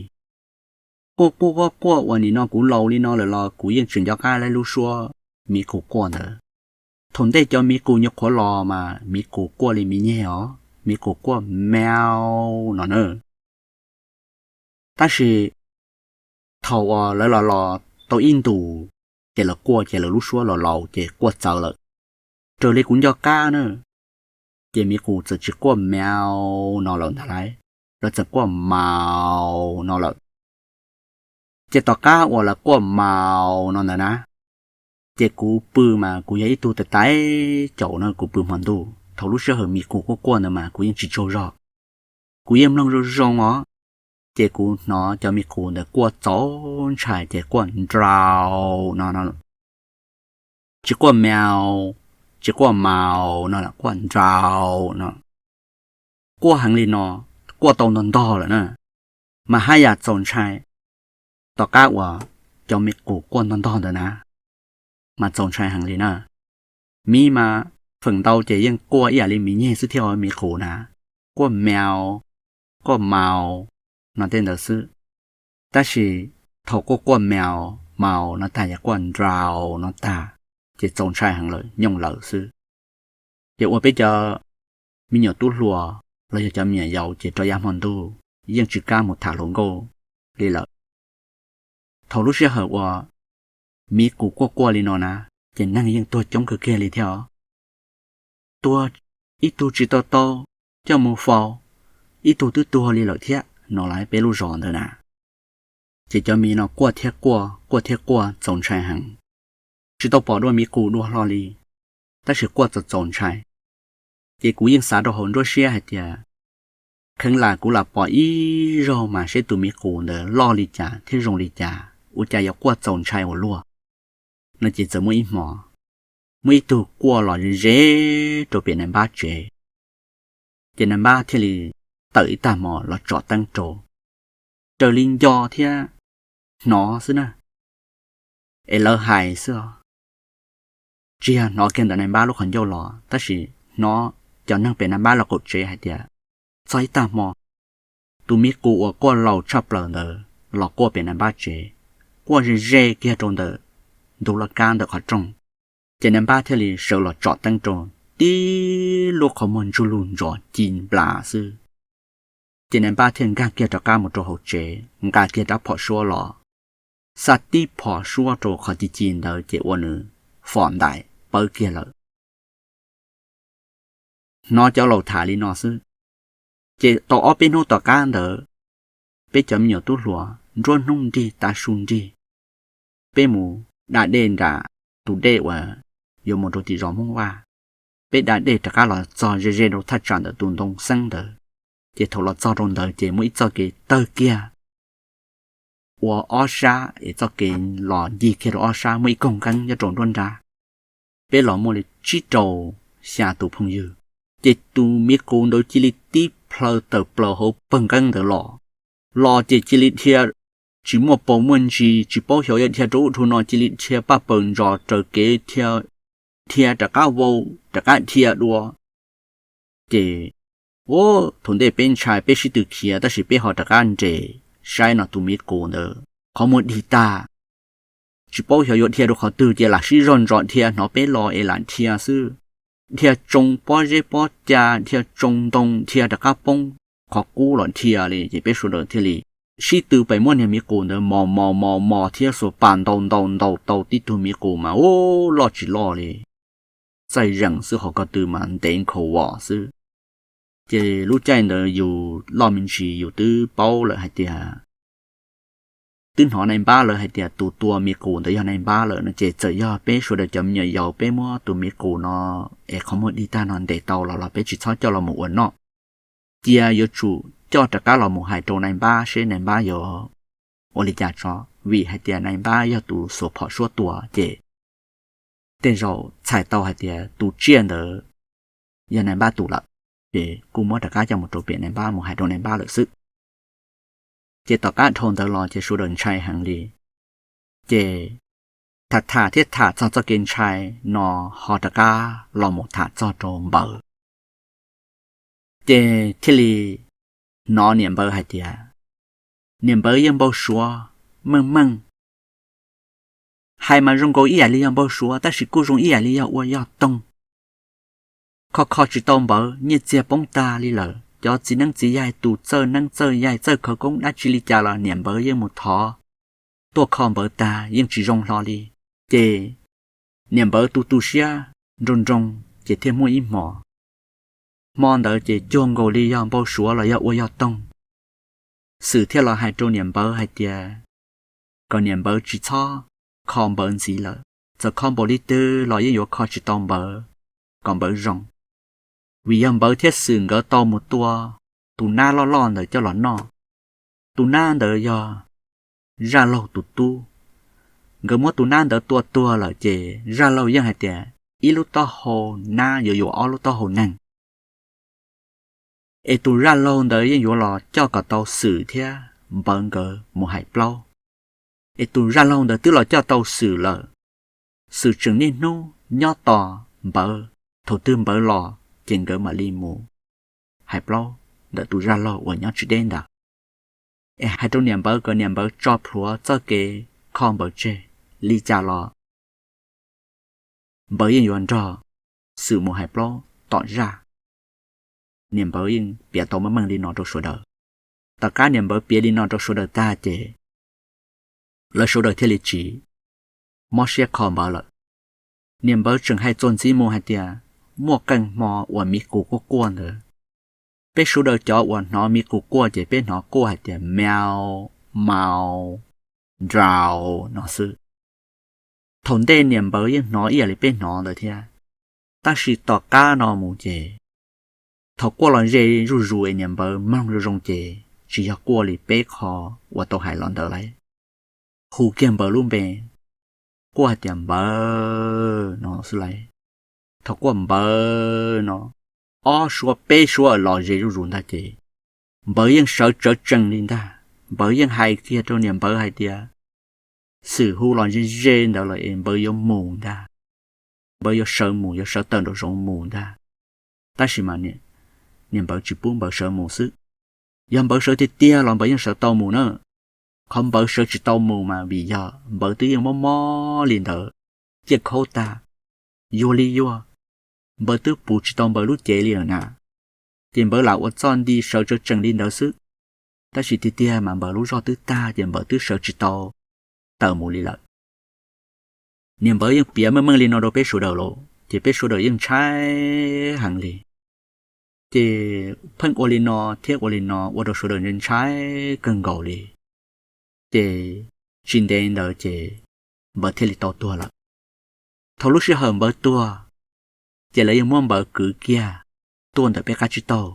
Quaj quaj quaj quaj uas nim no kuv laus li no lawm los kuv yeej tseem nco qab lub suab mi qus quaj ntawd. Thaum ntej cov mi qus nyuam qhuav los mas mi qus quaj li mi nyeg os. Miv qus quaj meow no na. Tab sis thaum uas lawv los los tau ib ntus, ces lawv quaj ces lawv lub suab los laus ces quaj txawv lawm. Raws li kuv nco qab na, ces miv qus txawm tsis quaj meow no lawm ntag lauj, lawv txawm quaj mauv no lawm. Ces tom qab uas lawv quaj mauv no ntawd na, ces kuv pw mas kuv yog ib tug tais tais caum na, kuv pw hmo ntuj. Thaum lub sij hawm miv qus quaj quaj ntawd mas kuv yeej tsis tsaug zog, kuv yeej mloog zoo zoo os. Ces kuv hnov cov miv qus ntawd quaj txaus ntshai ces quaj nrau no no, tsis quaj meow, tsis quaj mauv no, quaj nrau no. Quaj heev li no, quaj tau ntog ntog lawm na. Mas haj yam txaus ntshai tom qab uas cov miv qus quaj ntog ntog ntawd na, mas txaus ntshai heev li na. Miv mas feem ntau ces yeej quaj ib yam li miv nyeg xwb thiab, miv qus na, quaj meow, quaj mauv no tej ntawd xwb. Tab sis thaum quaj quaj meow, mauv no tag, yog quaj nrau no tag, ces txaus ntshai heev lawm, nyooj lawm xwb. Ces ua peb cov me nyuam tub hluas los yog cov me nyuam yaus ces rau yav hmo ntuj yeej tsis kam mus tham hluas nkauj li lawm. Thaum lub sij hawm uas miv qus quaj quaj li no na, ces neeg yeej tuag coob kawg kiag li thiab os. Tuag ib tug tsis tau tau coj mus faus, ib tug twb tuag li lawm thiab no lawm peb lub zos ntawd na. Ces cov miv no quaj thiab quaj, quaj thiab quaj txaus ntshai heev. Tsis tau pom dua miv qus dua hlo li, tab sis quaj txaus txaus ntshai. Ces kuv yeej xav rau hauv nruab siab hais tias, kheev lam kuv lam pom ib zaug mas seb tus miv qus ntawd loj li cas thiab zoo li cas, ua cas yuav quaj txaus ntshai ua luaj no. Ces txawm muaj ib hmo, muaj ib tug quaj los ze ze rau pem nais npab tsev. Ces nais npab thiaj li tawm ib tag hmo los tsom teeb rau, raws li nco thiab hnov xwb na, es lawv hais xwb os. Tsis yog hnov kiag ntawm nais npab lub qhov ncauj los, tab sis hnov cov neeg pem nais npab lawv qaum tsev hais tias, txog ib tag hmo, tus miv qus uas quaj laus tshaj plaws ntawd los quaj pem nais npab tsev, quaj ze ze kiag rau ntawm ntug laj kab ntawm qhov rooj. Ces nais npab thiaj li sawv los tsom teeb rau, tib lub qhov muag ntsuj lug ntsos ci nplas xwb. Ces nais npab thiaj nkag kiag rov qab mus rau hauv tsev, nqa kiag rab phom suab los, xa tib phom suab rau qhov ci ci ntawd ces ua nws fom ntais pawv kiag lawm. Hnov cov laus tham li no xwb, ces tau ob peb hnub tom qab ntawd, peb cov me nyuam tub hluas nruab hnub nrig tav su nrig, peb mus da dej nram tus dej uas yuav mus rau tim zos Hmoob Vaj. Peb da dej rov qab los txog ze ze rau thaj tsam ntawm tus ntoo xeeb ntawd, ces thaum los txog rau ntawd ces muaj ib txoj kev tawg kiag ua ob sab, es txoj kev los ncig kiag rau ob sab, muaj ib koog nqeeb nyob rau nruab nrab. Peb los muaj li tsib rau xya tus phooj ywg, ces tus miv qus ntawd cia li tib plhaw tawm plaws hauv pawg nqeeb ntawd los, los ces cia li dhia, tsis muaj paus muaj ntsis, tsis paub xyov yuav dhia rau ub rau no, cia li dhia paj paws ntsos raws kev dhia, dhia rov qab vau, rov qab dhia dua. Ces, u, thaum ntej peb ntshai peb sib tw khiav, tab sis peb ho rov qab nres saib no tus miv qus ntawd qhov muag dig tag, tsis paub xyov yuav dhia rau qhov twg ces lam sib zog ntsos dhia, hnov peb los es lam dhia xwb. Dhia tsoo pob zeb pob ca, dhia tsoo ntoo, dhia rov qab poob qhov qub los dhia li, ces peb sawv daws thiaj li sib tw pem muab niag miv qus ntawd mos mos mos mos thiab xuas pas ntaus ntaus ntaus tau tib tug miv qus mas, u, loj tsis loj li, txaij zeem xwb, ho ko tw mas ntev nkhaus vos xwb. Ces lub caij ntawd yus loj me ntsis yus twb paub lawm hais tias, twb hnov nais npab lawv hais tias tus tua miv qus ntawd yog nais npab lawm no, ces txawm yog peb sawv daws cov me nyuam yaus peb muab tus miv qus no es qhov muag dig tag no ntes tau los los peb tsis txhob coj los mus ua noj. Cia yuav tsum coj rov qab los mus hais rau nais npab seb nais npab yuav ua li cas tso, vim hais tias nais npab yog tus xuas phom suab tua ces tej zaum txhais tau hais tias tus tsiaj ntawd yog nais npab tus lawm, ces kuj muab rov qab coj mus rau pem nais npab mus hais rau nais npab lawm xwb. Ces tom qab dhau ntawd los ces sawv daws ntshai heev li. Ces tham tham thiab tham txog txoj kev ntshai no ho rov qab los mus tham txog rau npawg. Ces thiaj li hnov niam npawg hais tias, niam npawg yog npau suav meej meej. Hais mas zoo nkaus ib yam li yog npau suav tab sis kuj zoo ib yam li yog ua yog toog. Kho kho tsis tau Npawv, nyiaj txiag poob tag li lawm, cov txiv neeb txiv yaig tus txawj neeb txawj yaig txawj khawv koob dab tsi li cas los niam Npawv yeej mus thov tuaj kho Npawv tag yeej tsis zoo hlo li. Ces niam Npawv tu tu siab nroo nroo, ces thiaj muaj ib hmo, hmo ntawd ces cuag nkaus li yog npau suav los yog ua yog toog, Xwm thiaj los hais rau niam Npawv hais tias kom niam Npawv tsis txhob kho Npawv ntxiv lawm, txawm kho npaum li twg los yeej yuav kho tsis tau Npawv kom Npawv zoo. Vim yog Npawv thiab Xwm nkawd tau mus tua tus nab loj loj ntawd coj los noj. Tus nab ntawd yog Zaj Laug tus tub. Nkawd muab tus nab ntawd tua tuag lawm ces Zaj Laug yeej hais tias ib lub taub hau nab yuav yuam ob lub taub hau neeg. Es tus Zaj Laug ntawd yeej yuav los coj kom tau Xwm thiab Npawv nkawd mus hais plaub. Es tus Zaj Laug ntawd twb los coj tau Xwm lawm, Xwm tseem niaj hnub nyob tos Npawv, thaum twg Npawv los ces nkawd mam li mus hais plaub ntawm tus Zaj Laug uas nyob tsis deb ntawd. Es hais rau niam Npawv kom niam Npawv tso plhuav txoj kev kho Npawv tseg li cas los Npawv yeej yuav nrog Xwm mus hais plaub tom zaj. Niam Npawv yeej piav tau meej meej li no rau sawv daws. Tom qab niam Npawv piav li no rau sawv daws tag ces lawv sawv daws thiaj li tsis mob siab kho Npawv lawm. Niam Npawv tseem hais txuas ntxiv mus hais tias muaj qee hmo uas mi qus quaj quaj ntawd, peb sawv daws cov uas hnov mi qus quaj ces peb hnov quaj hais tias meow, mau, nrau no xwb. Thaum ntej niam Npawv yeej hnov ib yam li peb hnov ntawd thiab, tab sis tom qab no mus ces thaum quaj los ze zuj zus es niam Npawv mloog zoo zoo ces tsis yog quaj li peb qho uas tau hais los ntawd lauj. Hu kiag Npawv lub npe, quaj hais tias Npawv no xwb lauj. Thaum quaj Npawv no ob suab peb suab los ze zuj zus ntag ces Npawv yeej sawv tsawv tsees li ntag. Npawv yeej hais kiag rau niam Npawv hais tias Xwm hu los ze ze ntawd lawm es Npawv yuav mus ntag. Npawv yuav sawv mus, yuav sawv tawm nraum zoov mus ntag. Tab sis mas niam Npawv tsis pub Npawv sawv mus xwb. Yog Npawv sawv tiag tiag los Npawv yeej sawv tau mus na. Qhov Npawv sawv tsis tau mus mas vim yog Npawv twb yeej mob mob li ntawd, ciaj khaub tag, yuag li yuag, Npawv twb puv tsis tau Npawv lub cev li lawm na. Ces Npawv lam ua txoj nti sawv tsawv tsees li ntawd xwb. Tab sis tiag tiag mas Npawv lub zog twb tag ces Npawv twb sawv tsis tau tawm mus li lawm. Niam Npawv yeej piav meej meej li no rau peb sawv daws lawm ces peb sawv daws yeej ntshai heev li. Ces pheej ua li no thiab ua li no ua rau sawv daws ntshai kawg nkaus li. Ces tsis ntev ntawd ces Npawv thiaj li tau tuag lawm. Thaum lub sij hawm Npawv tuag, ces lawv yeej muab Npawv kwv kiag tuaj ntawm peb qab tsib taug.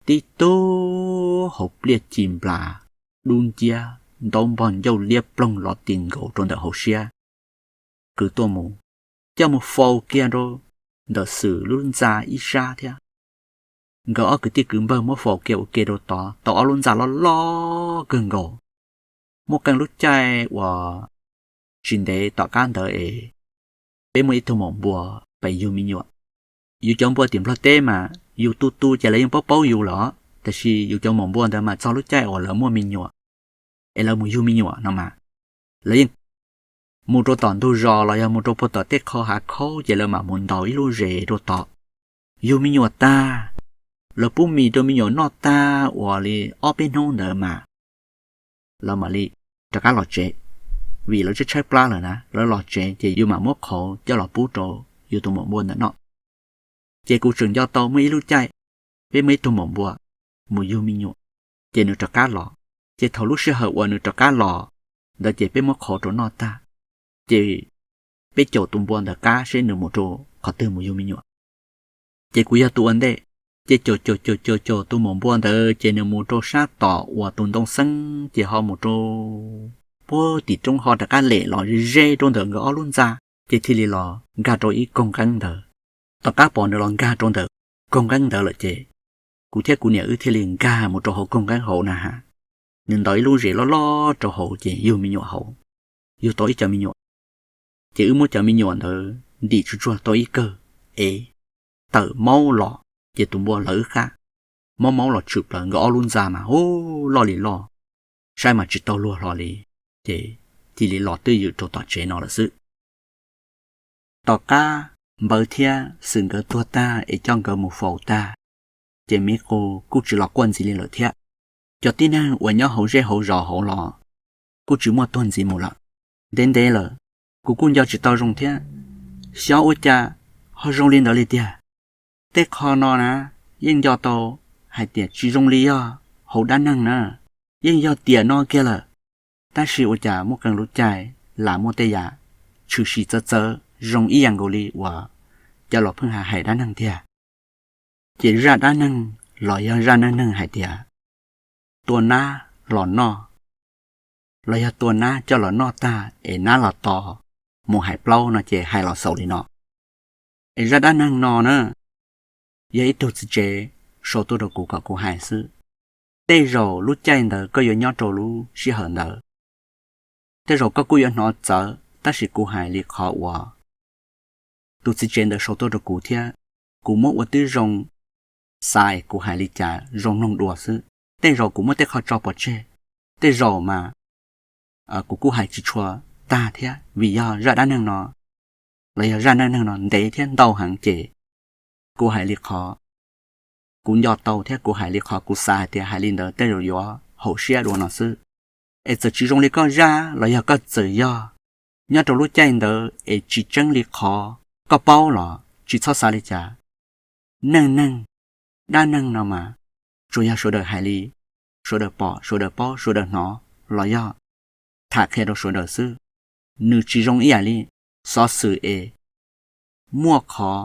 Tib tug hauv pliaj ci nplas, dub nciab, ntaub npog ncauj liab ploog los ti nkaus rau ntawm hauv siab, kwv tuaj mus, coj mus faus kiag rau ntawm Xwm lub ntxa ib sab thiab. Nkawd ob kwv tij kwv npawg muab faus kiag ua ke rau tod tau ob lub ntxa loj loj kawg nkaus. Muaj qee lub caij uas tsis ntev tom qab ntawd es peb muaj ib tug maum npua pes yug me nyuam. Yus cov npua tim Nplog teb mas yus tu tu ces lawv yeej paub paub yus lawm, tab sis yus cov maum npua ntawd mas txog lub caij uas lawv muaj me nyuam es lawv mus yug me nyuam no mas lawv yeej mus rau tom ntug zos los yog mus rau puag tom tej qho hav khaub ces lawv mam mus ntaus ib lub zes rau tod. Yug me nyuam tag, lawv pub mis rau me nyuam noj tag uas li ob peb hnub ntawd mas lawv mam li rov qab los tsev, vim lawv tshaib tshaib plab lawm na. Lawv los tsev ces yus mam muab qhauv coj los pub rau yus tus maum npua ntawd noj. Ces kuv tseem nco tau muaj ib lub caij, peb muaj ib tug maum npua mus yug me nyuam, ces nws rov qab los. Ces thaum lub sij hawm uas nws rov qab los ntawd ces peb muab qhauv rau noj tag, ces peb caum tus npua ntawd qab seb nws mus rau qhov twg mus yug me nyuam. Ces kuv yog tus ua ntej, ces caum caum caum caum caum tus maum npua ntawd ces nws mus rau sab tom uas tus ntoo xeeb ces ho mus rau puag tim roob ho rov qab lem los ze ze rau ntawm nkawd ob lub ntxa, ces thiaj li los nkag rau ib koog nqeeb ntawd. Tom qab pom nws los nkag rau ntawm koog nqeeb ntawd lawm ces kuv thiab kuv niam wb thiaj li nkag mus rau hauv koog nqeeb hauv na has. Nws ntaus ib lub zes loj loj rau hauv ces yug me nyuam hauv, yug tau ib co me nyuam. Ces wb muab cov me nyuam ntawd ntim tsuj tsuag tau ib kawg es tawm maub los, ces tus npua lawv wb qab, maub maub los tshwm plaws nkawd ob lub ntxa mas hu loj li loj, saib mas tsis tau luag hlo li, ces cia li los twj ywm rau tom tsev no lawm xwb. Tom qab Npawv thiab Xwm nkawd tuag tag es coj nkawd mus faus tag, ces Miv Qus kuj tsis los quaj ntxiv li lawm thiab. Cov tib neeg uas nyob hauv zej hauv zos hauv los kuj tsis muaj tuag ntxiv mus lawm. Ntev ntev lawm, kuv kuj nco tsis tau zoo thiab, xyov ua cas ho zoo li ntawd li tiag. Tej qho no na, yeej nco tau hais tias tsis zoo li yog hauv dab neeg na, yeej yog tiam no kiag lawm. Tab sis ua cas muaj qee lub caij lam muaj tej yam tshwm sim txawv txawv zoo ib yam nkaus li uas cov laus pheej hais hais dab neeg tiag. Ces zaj dab neeg los yog zaj neej neeg hais tias tua nab los noj, los yog tua nab coj los noj tag es nab los tos mus hais plaub no ces hais los xaus li no. Es zaj dab neeg no na, yog ib tug txiv tsev sau tuaj rau kuv kom kuv hais xwb. Tej zaum lub caij ntawd koj yuav nyob rau lub sij hawm ntawd, tej zaum koj kuj yuav hnov txawv, tab sis kuv hais li qhov uas tus txiv tsev ntawd sau tuaj rau kuv thiab kuv muab ua tib zoo xav es kuv hais li cas zoo mloog dua xwb. Tej zaum kuv muab tej qho tso pov tseg, tej zaum mas kuv kuj hais tsis tshua tag thiab, vim yog zaj dab neeg no los yog zaj neej neeg no ntev thiab ntau heev ces kuv hais li qhov kuv nco tau thiab kuv hais li qhov kuv xav hais tias hais li ntawd tej zaum yuav haum siab dua no xwb. Es txawm tsis zoo li koj zaj los yog koj txawm yog nyob rau lub caij ntawd es tsis tseeb li qhov koj paub los tsis txhob xav li cas. Neej neeg, dab neeg no mas tsuas yog sawv daws hais li sawv daws pom, sawv daws paub, sawv daws hnov los yog tham qhia rau sawv daws xwb. Nws tsis zoo ib yam li xov xwm es muaj qhov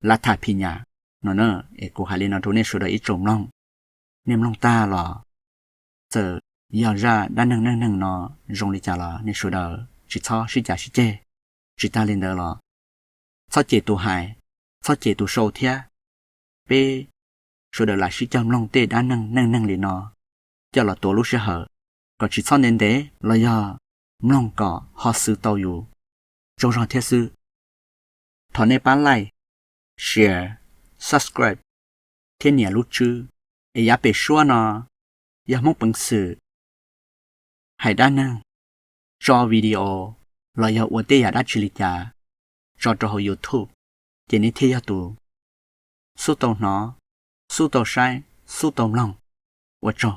lav tham phim nyam no na. Es kuv hais li no rau nej sawv daws ib tsoom mloog, nej mloog tag los txawm yog zaj dab neeg neej neeg no zoo li cas los nej sawv daws tsis txhob sib cav sib ceg. Tsis tag li ntawd los txhob cem tus hais, txhob cem tus sau thiab. Peb sawv daws lam sib cog mloog tej dab neeg neej neeg li no coj los tuav lub sij hawm kom tsis txhob ntev ntev los yog mloog kom ho xwm tau yus tsaug zog thiab xwb. Thov nej pab like, share, subscribe thiab nias lub tswb es yav pem suab no yog Hmoob Peev Xwm hais dab neeg, tso video los yog ua tej yam dab tsi li cas tso rau hauv YouTube, ces nej thiaj yog tus xub tau hnov, xub tau saib, xub tau mloog. Ua tsaug.